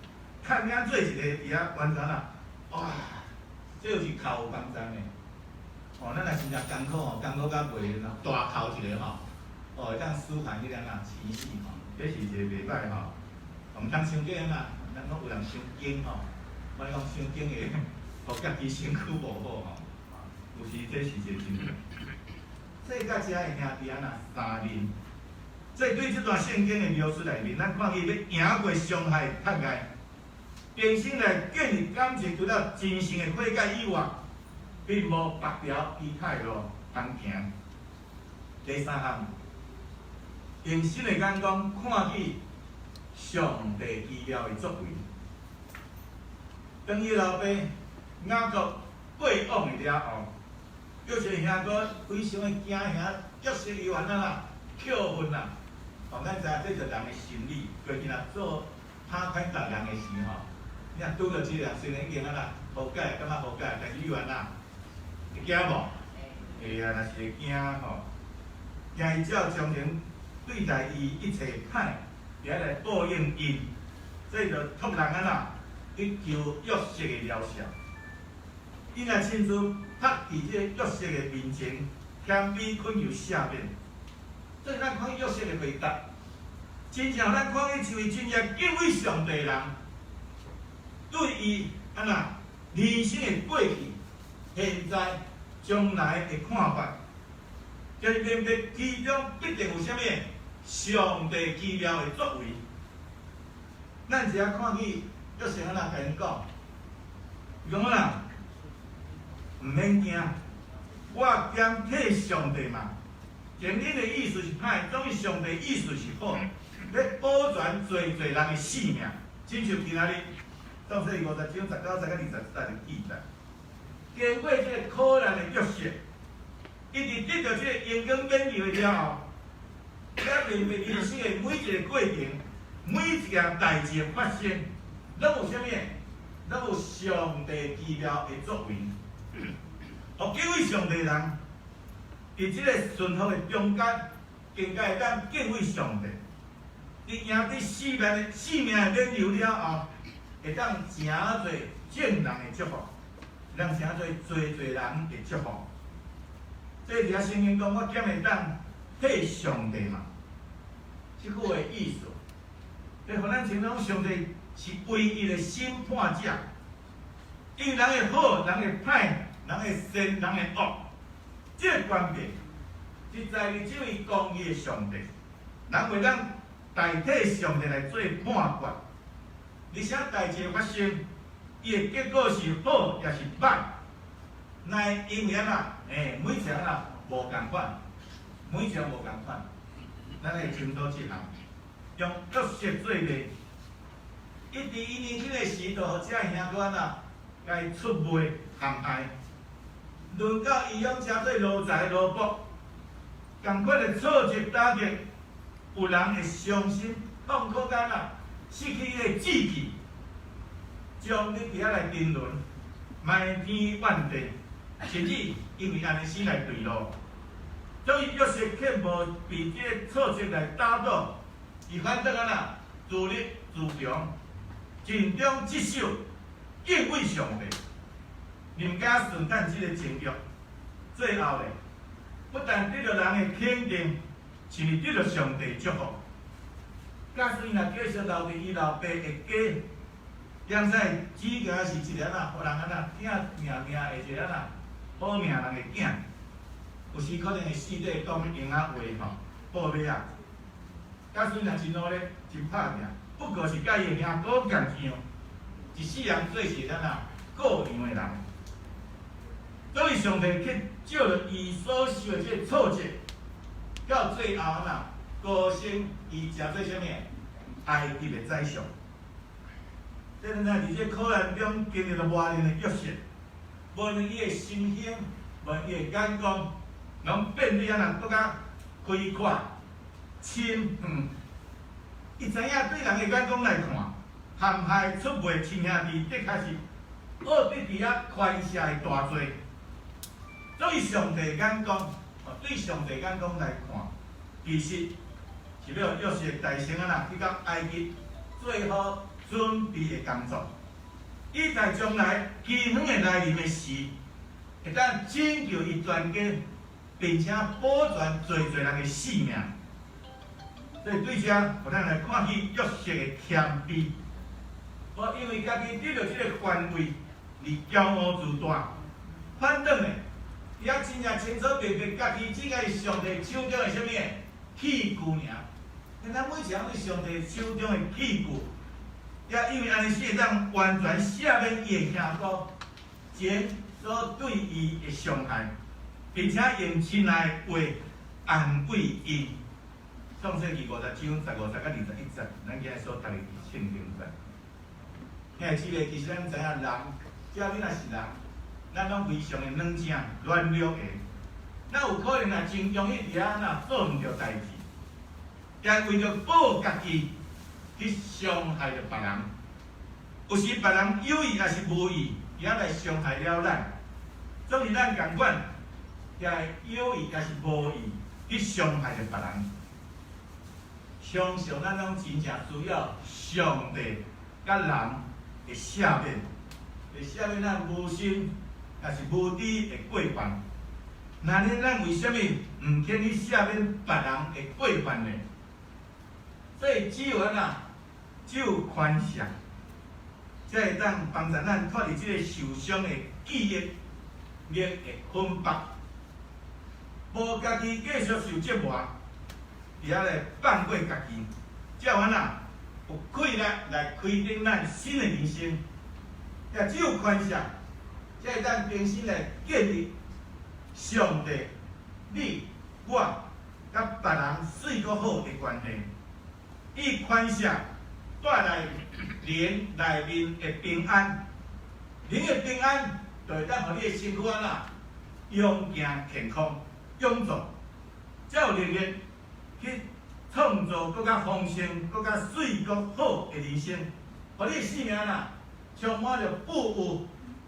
較領做一個佇遐完全啊，哇！這就是哭有幫助的。哦，咱若真正艱苦吼，艱苦甲袂大哭一个吼，哦，會當舒緩彼個按怎情緒吼，這是一個袂歹吼。毋通傷緊啊，咱講有人傷緊吼，我講傷緊會，予家己身軀無好吼。有時這是一個真理。這佮遮的兄弟按怎相認？這對這段聖經的描述內面，咱看見欲贏過傷害迫害，重新來建立感情，除了真誠的悔改以外，並無別條其他的路通行。第三項，用新的眼光看見上帝奇妙的作為。當伊老爸雅各過往的了後，約瑟兄哥非常的驚嚇，約瑟伊按怎啦，扣分啦。哦，咱知影這就人的心理，過去若做拍款待人的時吼，你若拄著這個人，雖然已經按怎和解，感覺和解，但是你按怎會驚無？會啊，若是會驚吼，驚伊照常情對待伊一切歹，佇遐來報應𪜶，所以就託人按怎去求約瑟的饒恕。伊若親自伏佇這個約瑟的面前，謙卑懇求赦免。所以咱看約瑟的回答，真正咱看伊一位真正敬畏上帝的人，對伊按怎人生的過去、現在、將來的看法，就是明白其中必定有啥物上帝奇妙的作為。咱一下看見約瑟按怎共𪜶講，伊講啦，毋免驚，我敢替上帝嘛。前恁的意思是歹，總是上帝意思是好，欲保全濟濟人的性命。親像今仔日，創世記50章19節佮20節就記載，經過這個苦難的約瑟，伊佇得著這個榮光免猶的了後，才明白人生的每一個過程，每一件代誌的發生，攏有啥物？攏有上帝奇妙的作為。予敬畏上帝的人，佇這個順服的中間，更加會當敬畏上帝。佇贏得性命的免猶了後，會當成做眾人的祝福，當成做濟濟人的祝福。這佇遐聖經講，我敢會當替上帝嘛？這句話意思，這予咱清楚，上帝是唯一的審判者。因為人的好，人的歹，人的善，人的惡，這個權柄是在於這位公義的上帝。人袂當代替上帝來做判決。而且代誌發生，伊的結果是好抑是歹，乃因為按怎？每一個人啊無仝款，每一個人無仝款，咱會清楚這項。用約瑟做例，伊佇伊年輕的時，就予這兄哥按怎，共伊出賣陷害。輪到伊勇成做奴才奴僕，仝款的挫折打擊，有人會傷心痛苦到按怎，失去伊的志氣，終日佇遐來沉淪，埋天怨地，甚至因為按呢死來墜落。所以約瑟卻無被這個挫折來打倒，伊反倒按怎自立自強，盡忠職守，敬畏上帝，毋敢順趁這個情欲。最後咧，不但得著人的肯定，甚至得著上帝祝福。假使伊若繼續留佇伊老爸的家，踮使只敢是一個按怎，予人按怎疼命命的一個按怎好命人的囝，有時可能會死佇講閒仔話吼，報尾仔。假使若真努力、真拍拚，不過是佮伊的兄哥仝樣，一世人做是按怎顧羊的人。所以上帝去借著伊所受的這個挫折，到最後按怎高升伊成做啥物？埃及的宰相。這陣在佇這苦難中經歷了磨練的約瑟，無論伊的心胸，無論伊的眼光，攏變得按怎閣較開闊、深遠。伊知影對人的眼光來看，陷害出賣親兄弟，的確是惡得佇遐寬赦的大罪。所以上帝眼光，對上帝眼光來看，其實是欲約瑟代先按怎去到埃及做好準備的工作，伊在將來饑荒的來臨的時，會當拯救伊全家，並且保全濟濟人的性命。所以對這，予咱來看見約瑟的謙卑，無因為家己得著這個權位而驕傲自大，反轉的，伊也真正清楚明白家己只是上帝手中的啥物器具爾。咱每一個人是上帝手中的器具，也因為按呢先會當完全赦免伊的兄哥前所對伊的傷害，並且用親愛的話安慰𪜶。創世記50章15節佮21節，咱今日所讀的聖經節。兄弟姊妹，其實咱知影人，只要你若是人，咱攏非常的軟正、軟弱的，咱有可能若真容易佇遐若做毋著代誌，也為著保家己去傷害著別人。有時別人有意抑是無意，也來傷害了咱。總是咱仝款，也會有意抑是無意去傷害著別人。常常咱攏真正需要上帝佮人會赦免，會赦免咱無心，抑是無知的過犯。那呢，咱為啥物毋肯去赦免別人的過犯呢？所以只有按怎，只有寬赦，才會當幫助咱脫離這个受傷的記憶、力的捆綁。無家己繼續受折磨，佇遐咧放過家己，才有按怎有氣力來開展咱新的人生。也只有寬赦，才會當重新來建立上帝、你、我佮別人媠閣好的關係。以寬赦帶來靈內面的平安，靈的平安就會當予你的身軀按怎勇健健康、勇壯，才有能力去創造閣較豐盛、閣較媠閣好的人生，予你的生命啦充滿著富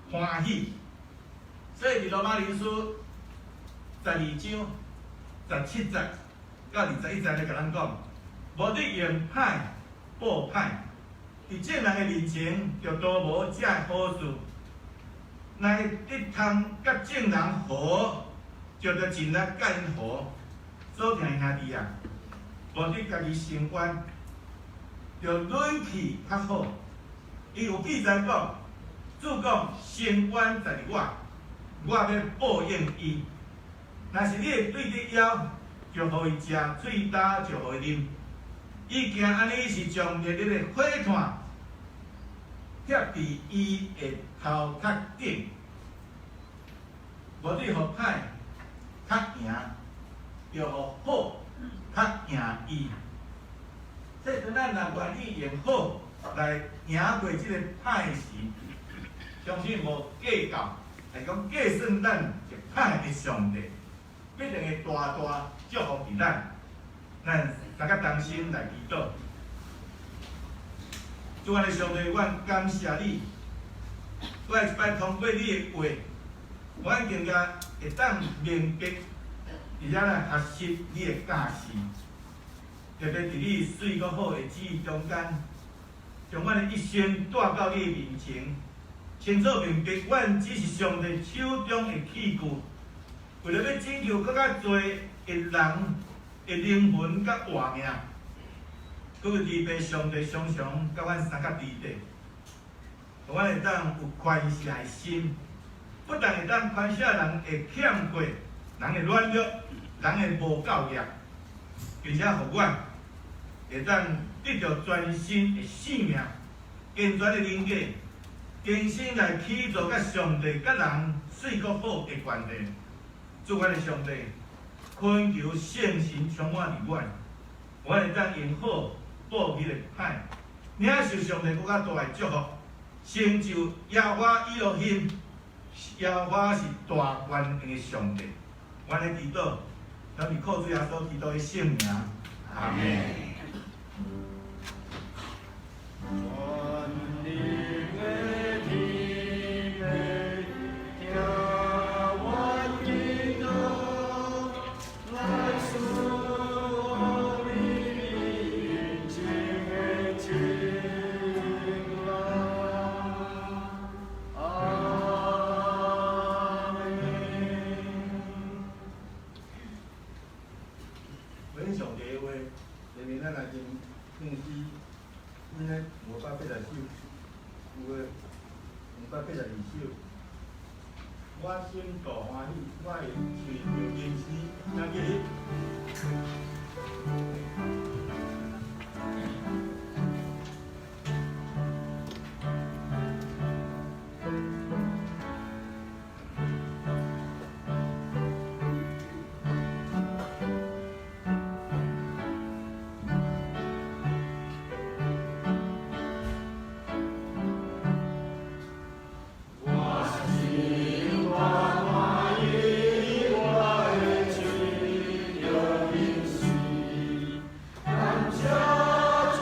有歡喜。所以佇羅馬人書12章17節到21節咧，共咱講，無得用歹報歹，佇眾人的面前就都無這好事。若得通佮眾人和，就著盡力佮𪜶和。所疼兄弟啊，無得家己伸冤，著忍氣較好。伊有記載講，主講伸冤在我，我欲報應伊。若是你的對敵枵，就予伊食；喙焦，就予伊啉。伊行按呢是將熱熱的火炭貼佇伊的頭殼頂，無得予歹較贏，著予好較贏伊。所以當咱若願意用好來贏過這个歹時，相信無計較，來講計算咱一歹的上帝，必定會大大祝福佇咱。咱大家同心來祈禱。主阮的上帝，阮感謝你，閣來一擺通過你的話，阮更加會當明白，佇遮來學習你的教示，特別佇你媠閣好的旨意中間，將阮的一生帶到你的面前，清楚明白，阮只是上帝手中的器具，為著欲拯救閣較濟的人的靈魂佮活命，閣有慈悲上帝常常佮阮相佮佇底，予阮會當有寬赦的心，不但會當寬赦人的欠過、人的軟弱、人的無夠力，並且予阮會當得著全新的生命、健全的人格，重新來起造佮上帝、佮人媠閣好的關係。主阮的上帝，懇求聖神充滿佇阮，阮會當用好報彼个歹，領受上帝閣較大的祝福，成就耶和華以羅興，耶和華是大權能的上帝。阮的祈禱，攏是靠主耶穌基督的聖名，阿們。全能的天父，聽阮祈禱，來賜予你情的情人。阿們。分享第一話，下面咱來聽牧師，阮咧582，有的582首。我心大歡喜，我會唱著新詩，請起立。我心大歡喜，我會唱著新詩，感謝主。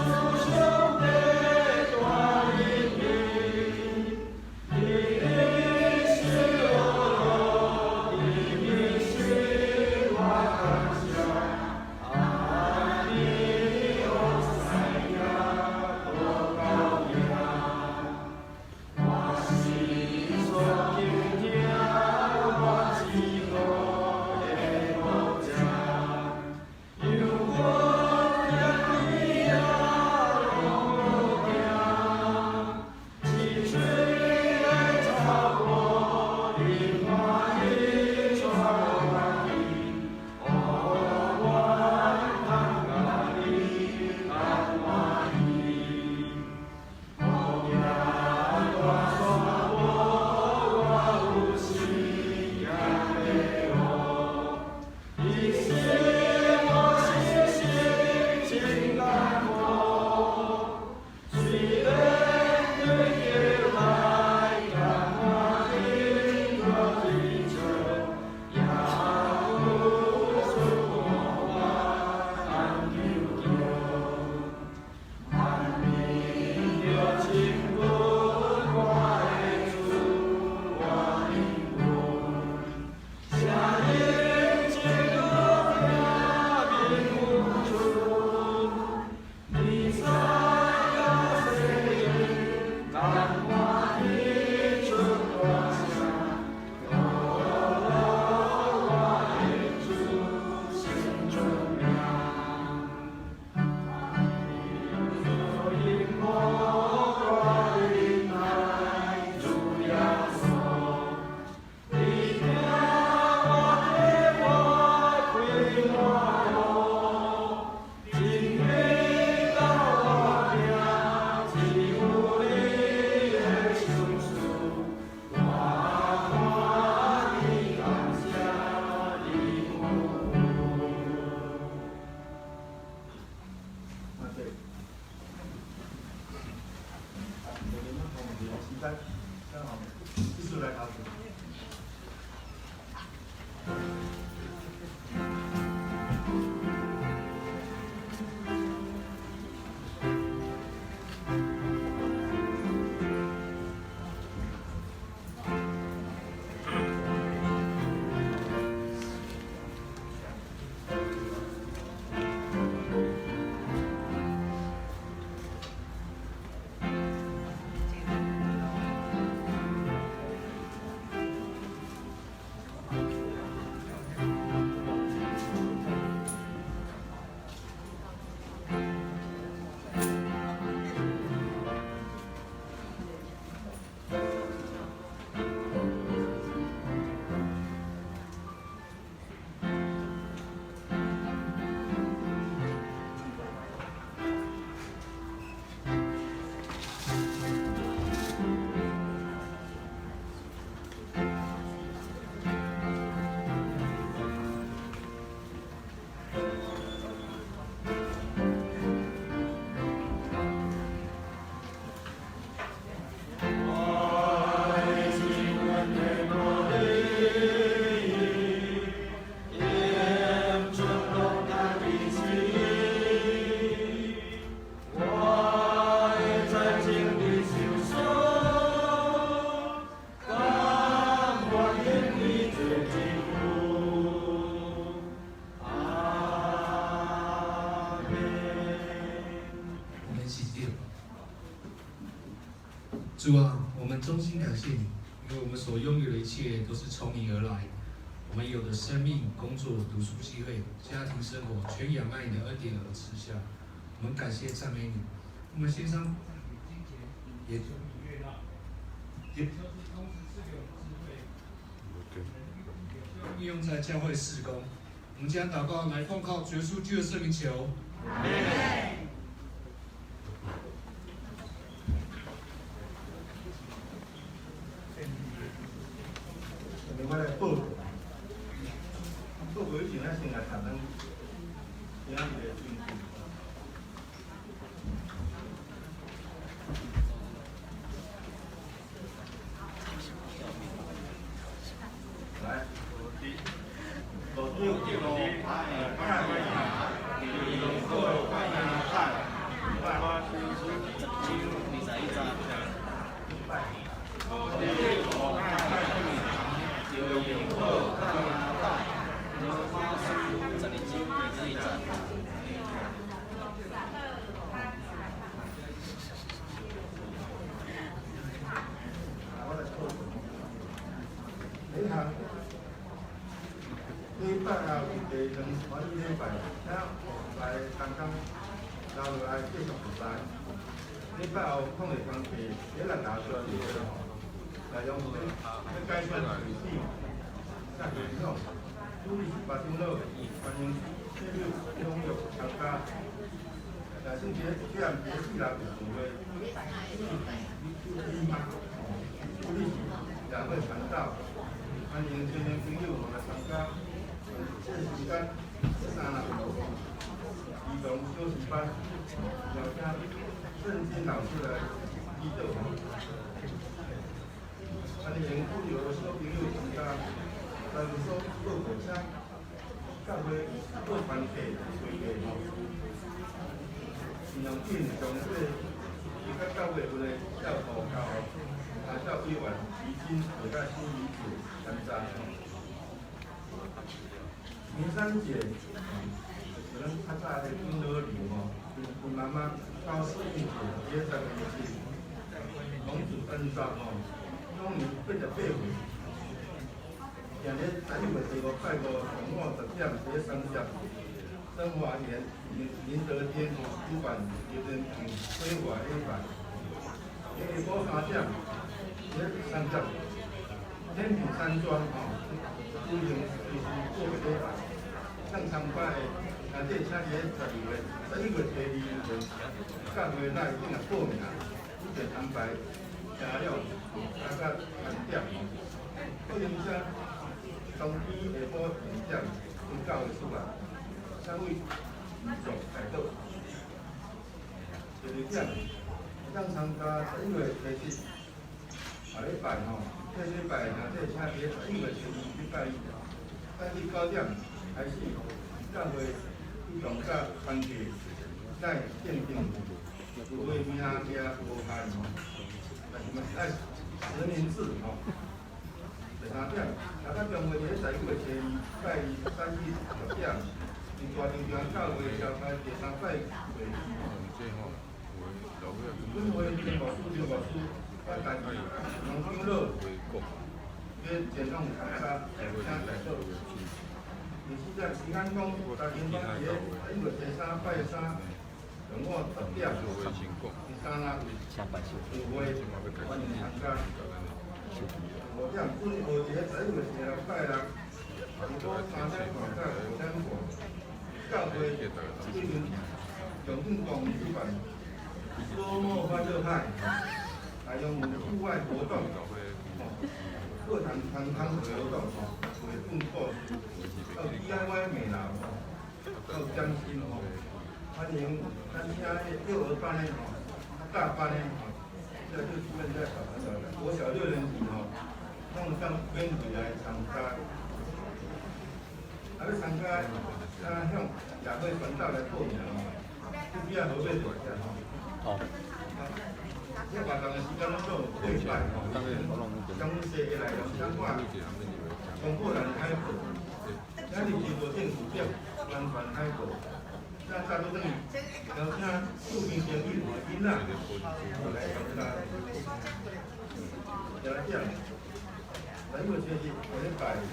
主基督。阿们。我們一起禱。主啊，我們衷心感謝你，因為我們所擁有的一切都是從你而來。我們有的生命、工作、讀書機會、家庭生活，全仰賴你的恩典而賜下。我們感謝讚美你。我們獻上金錢，也求你悅納，也求你同時賜給我們智慧，應用在教會事工。我們將禱告來奉靠主耶穌基督的聖名求。阿們。我來報告，報告以前，咱先來讀咱今仔日的經文。來，我來報告。第一項，禮拜後是第兩歡喜禮拜，請來同工留落來繼續服侍。禮拜後抗疫工作，第六大出來吼，內容是欲改選會長、甲會長，主理十八長老，歡迎所有踴躍參加。若算這這暗第四六有聚會，主理是兩位傳道，歡迎青年朋友來參加。這個時間三六五兒童小時班，邀請聖經老師來指導。歡迎所有小朋友參加，來有所報告，請教會各團體隨便吼。盡量緊上這伊較教會有的照顧教啊，教委員基金或者心理組參加。明山姐，可能較早的金老刘吼，因因媽媽高世玉姐，也在年紀，蒙主恩召吼，享年88歲。今日11月25拜五上午10點第三節，曾華賢、林林德天主辦劉仁平規劃禮拜。下晡3點，第三節，天平山莊吼，舉行隨時個別禮拜。向參加的，兄弟請佇12月、11月初二，教會內頂來報名，以便安排車輛啊佮餐點。報名者當天下晡2點去教會出來，請為做代禱。第二點，當參加11月初7，下禮拜吼，這禮拜兄弟請佇11月初2禮拜一，早起9點開始，教會主動佮團體來鑑定有話名字無限吼，但是嘛是愛實名制吼。第三點，大家中會佇11月初2拜二早起10點，佇大稻埕教會召開第三擺會議。本會陳牧師、劉牧師、甲陳黃長老，伫前往參加，請代禱。第四點，時間講，大家班佇11月初3拜三上午10點，佇三六聚會，歡迎參加。五點，本會佇11月初6拜六，下晡3點半到5點半，教會對面永定宫主辦周末歡樂派，內容有戶外活動，課堂團康活動，吼，繪本故事，到 DIY 美勞，吼，到點心吼，歡迎咱請幼兒班的吼，大班的吼，這個就是現在小朋友，國小六年級吼，攏當免費來參加。啊，欲參加，請向亞會傳道來報名吼，這邊號碼就這吼。好。這活動的時間攏總有過擺吼，詳細的內容請看公布人海报，今日直播顶有贴宣传海报，咱早都转去，邀请厝边朋友的囡仔来参加。来讲，11月7日下礼拜，是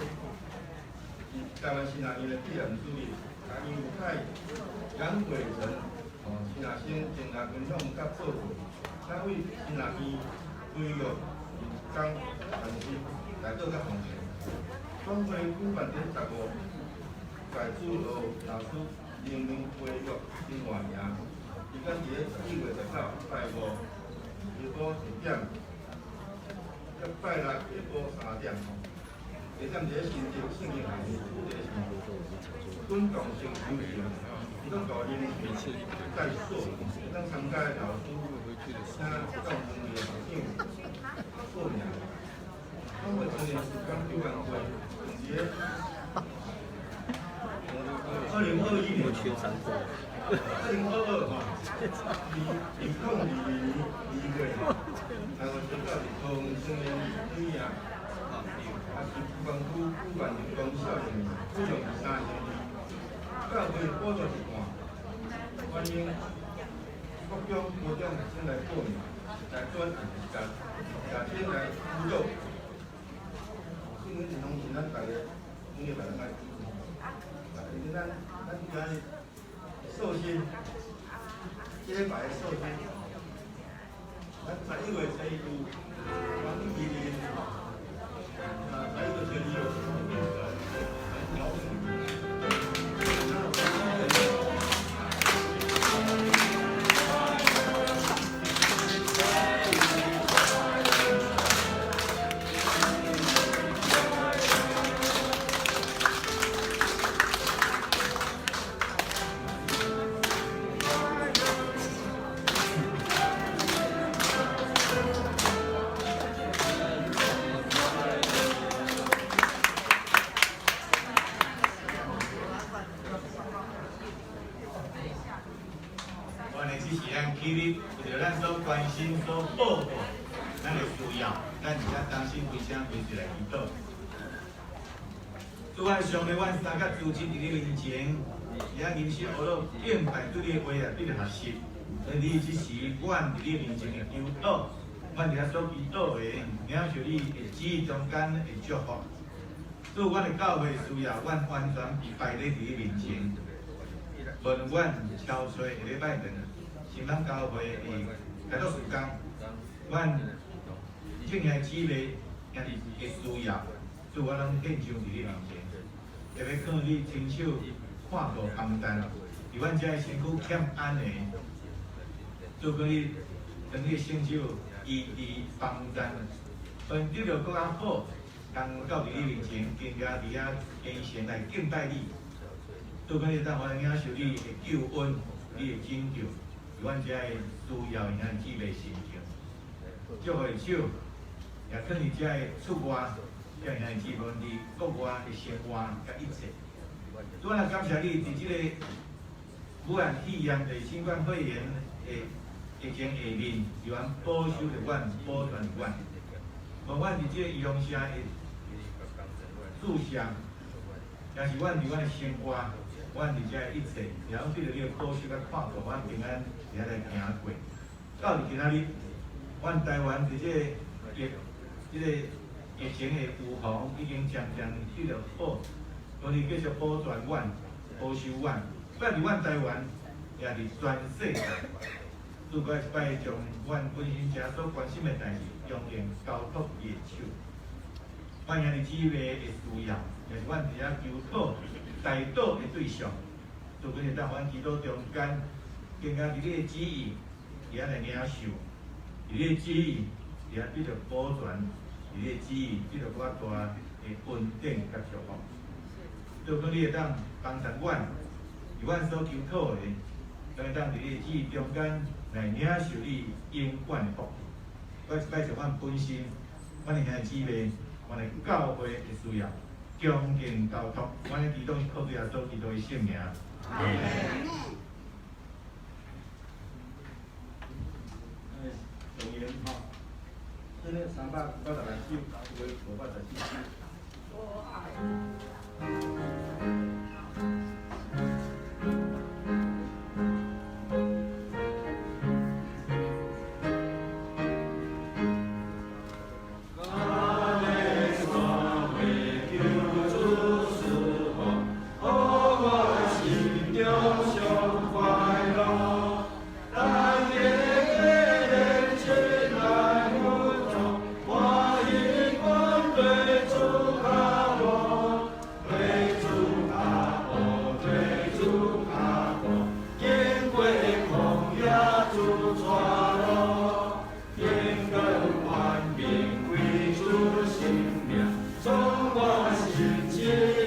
台湾新亚院的毕业主日，杨凯、杨伟成、新亚生前来分享佮报告，咱为新亚院培育人工传习来做较奉献。总会举办伫15届主学老师人文培育训练营，时间伫咧11月19拜五下晡1点，到拜六下晡3点吼。地点伫咧新竹圣经学院，主题是滚动性修行，其中大任在座，咱参加的老师，请教专业学长报名。总会青年时间救援会，伫咧2021年，2022吼，2022年2月吼，台湾宣教是桃园青年女营，啊是湾区举办人工少年营，费用是3200，教会补助一半，欢迎国中、高中学生来报名，来转时间，也先来辅导。因为拢是咱逐个每礼拜拢爱注意，啊，因为咱今日寿星，这礼拜的寿星，咱11月初一王麒麟，啊，11月初二起立，为著咱所关心、所保护咱的需要，咱而家当心开声开始来祈祷。主啊，上帝，阮三甲诸亲伫你面前，伫遐认识学了敬拜对你的话也得着学习。所以你这时，阮伫你面前的求祷，阮伫遐所祈祷的，领受你的旨意中间的祝福。主，阮的教会需要，阮完全摆伫你面前。无论阮超出下礼拜顿，新北教会的开拓事工，阮众兄姊妹兄弟的需要，主我拢献上伫你面前，特别靠你亲手看顾帮助，伫阮遮的身躯欠安的，主靠你当你的圣手医治帮助，阮得著阁较好，当到伫你面前，更加伫遐虔诚来敬拜你。主靠你当我领受你的救恩，你的拯救，伫阮遮的需要兄弟姊妹身上，祝福的手也放伫遮的出外，遮兄弟姊妹伫国外的生活佮一切。主啊，感谢你伫这个武汉肺炎的新冠肺炎的疫情下面，予阮保守著阮，保全著阮。无阮伫这个预防射的注射，也是阮伫阮的生活，阮伫遮的一切，也拢得著你的保守佮看顾，阮平安伫遐来行过。到伫今仔日，阮台湾伫这个疫情的预防已经渐渐得著好，所以继续保全阮、保守阮，不伫阮台湾，也伫全世界。主阁一摆将阮本身遮所关心的代志，恭敬交托伊的手。阮兄弟姊妹的需要，也是阮伫遐求讨、代祷的对象。主阁会当阮祈祷中间，更加伫你的旨意，伫遐来领受；伫你的旨意，伫遐得著保全；伫你的旨意，得著阁较大的恩典佮祝福。主阁你会当帮助阮，伫阮所求讨的，会当伫你的旨意中间来领受你永远的福气。我一摆将阮本身、阮的兄弟姊妹、阮的教会的需要，恭敬交托，阮的祈祷是靠主耶稣基督的圣名。阿门。状元吼，这个396首，有的574首。我爱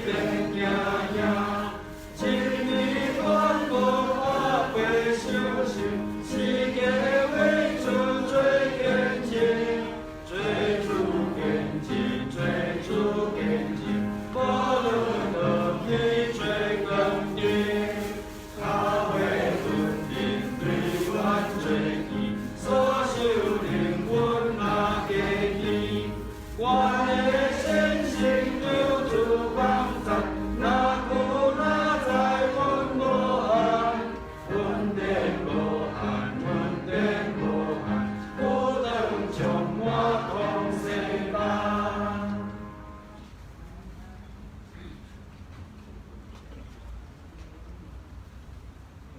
变行行，一年全无百倍相信，世界为主做见证，做主见证，做主见证，无论落去做光景，脚尾稳定对阮做见，所受灵阮嘛家己，我的信心求主帮助，若有若在阮无憾，稳定无憾，稳定无憾，不当充满空世梦。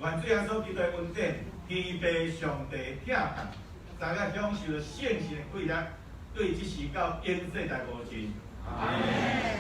愿主耶稣基督的恩典、天父上帝疼爱，大家享受圣神的快乐，对这时到永世代无尽。阿门。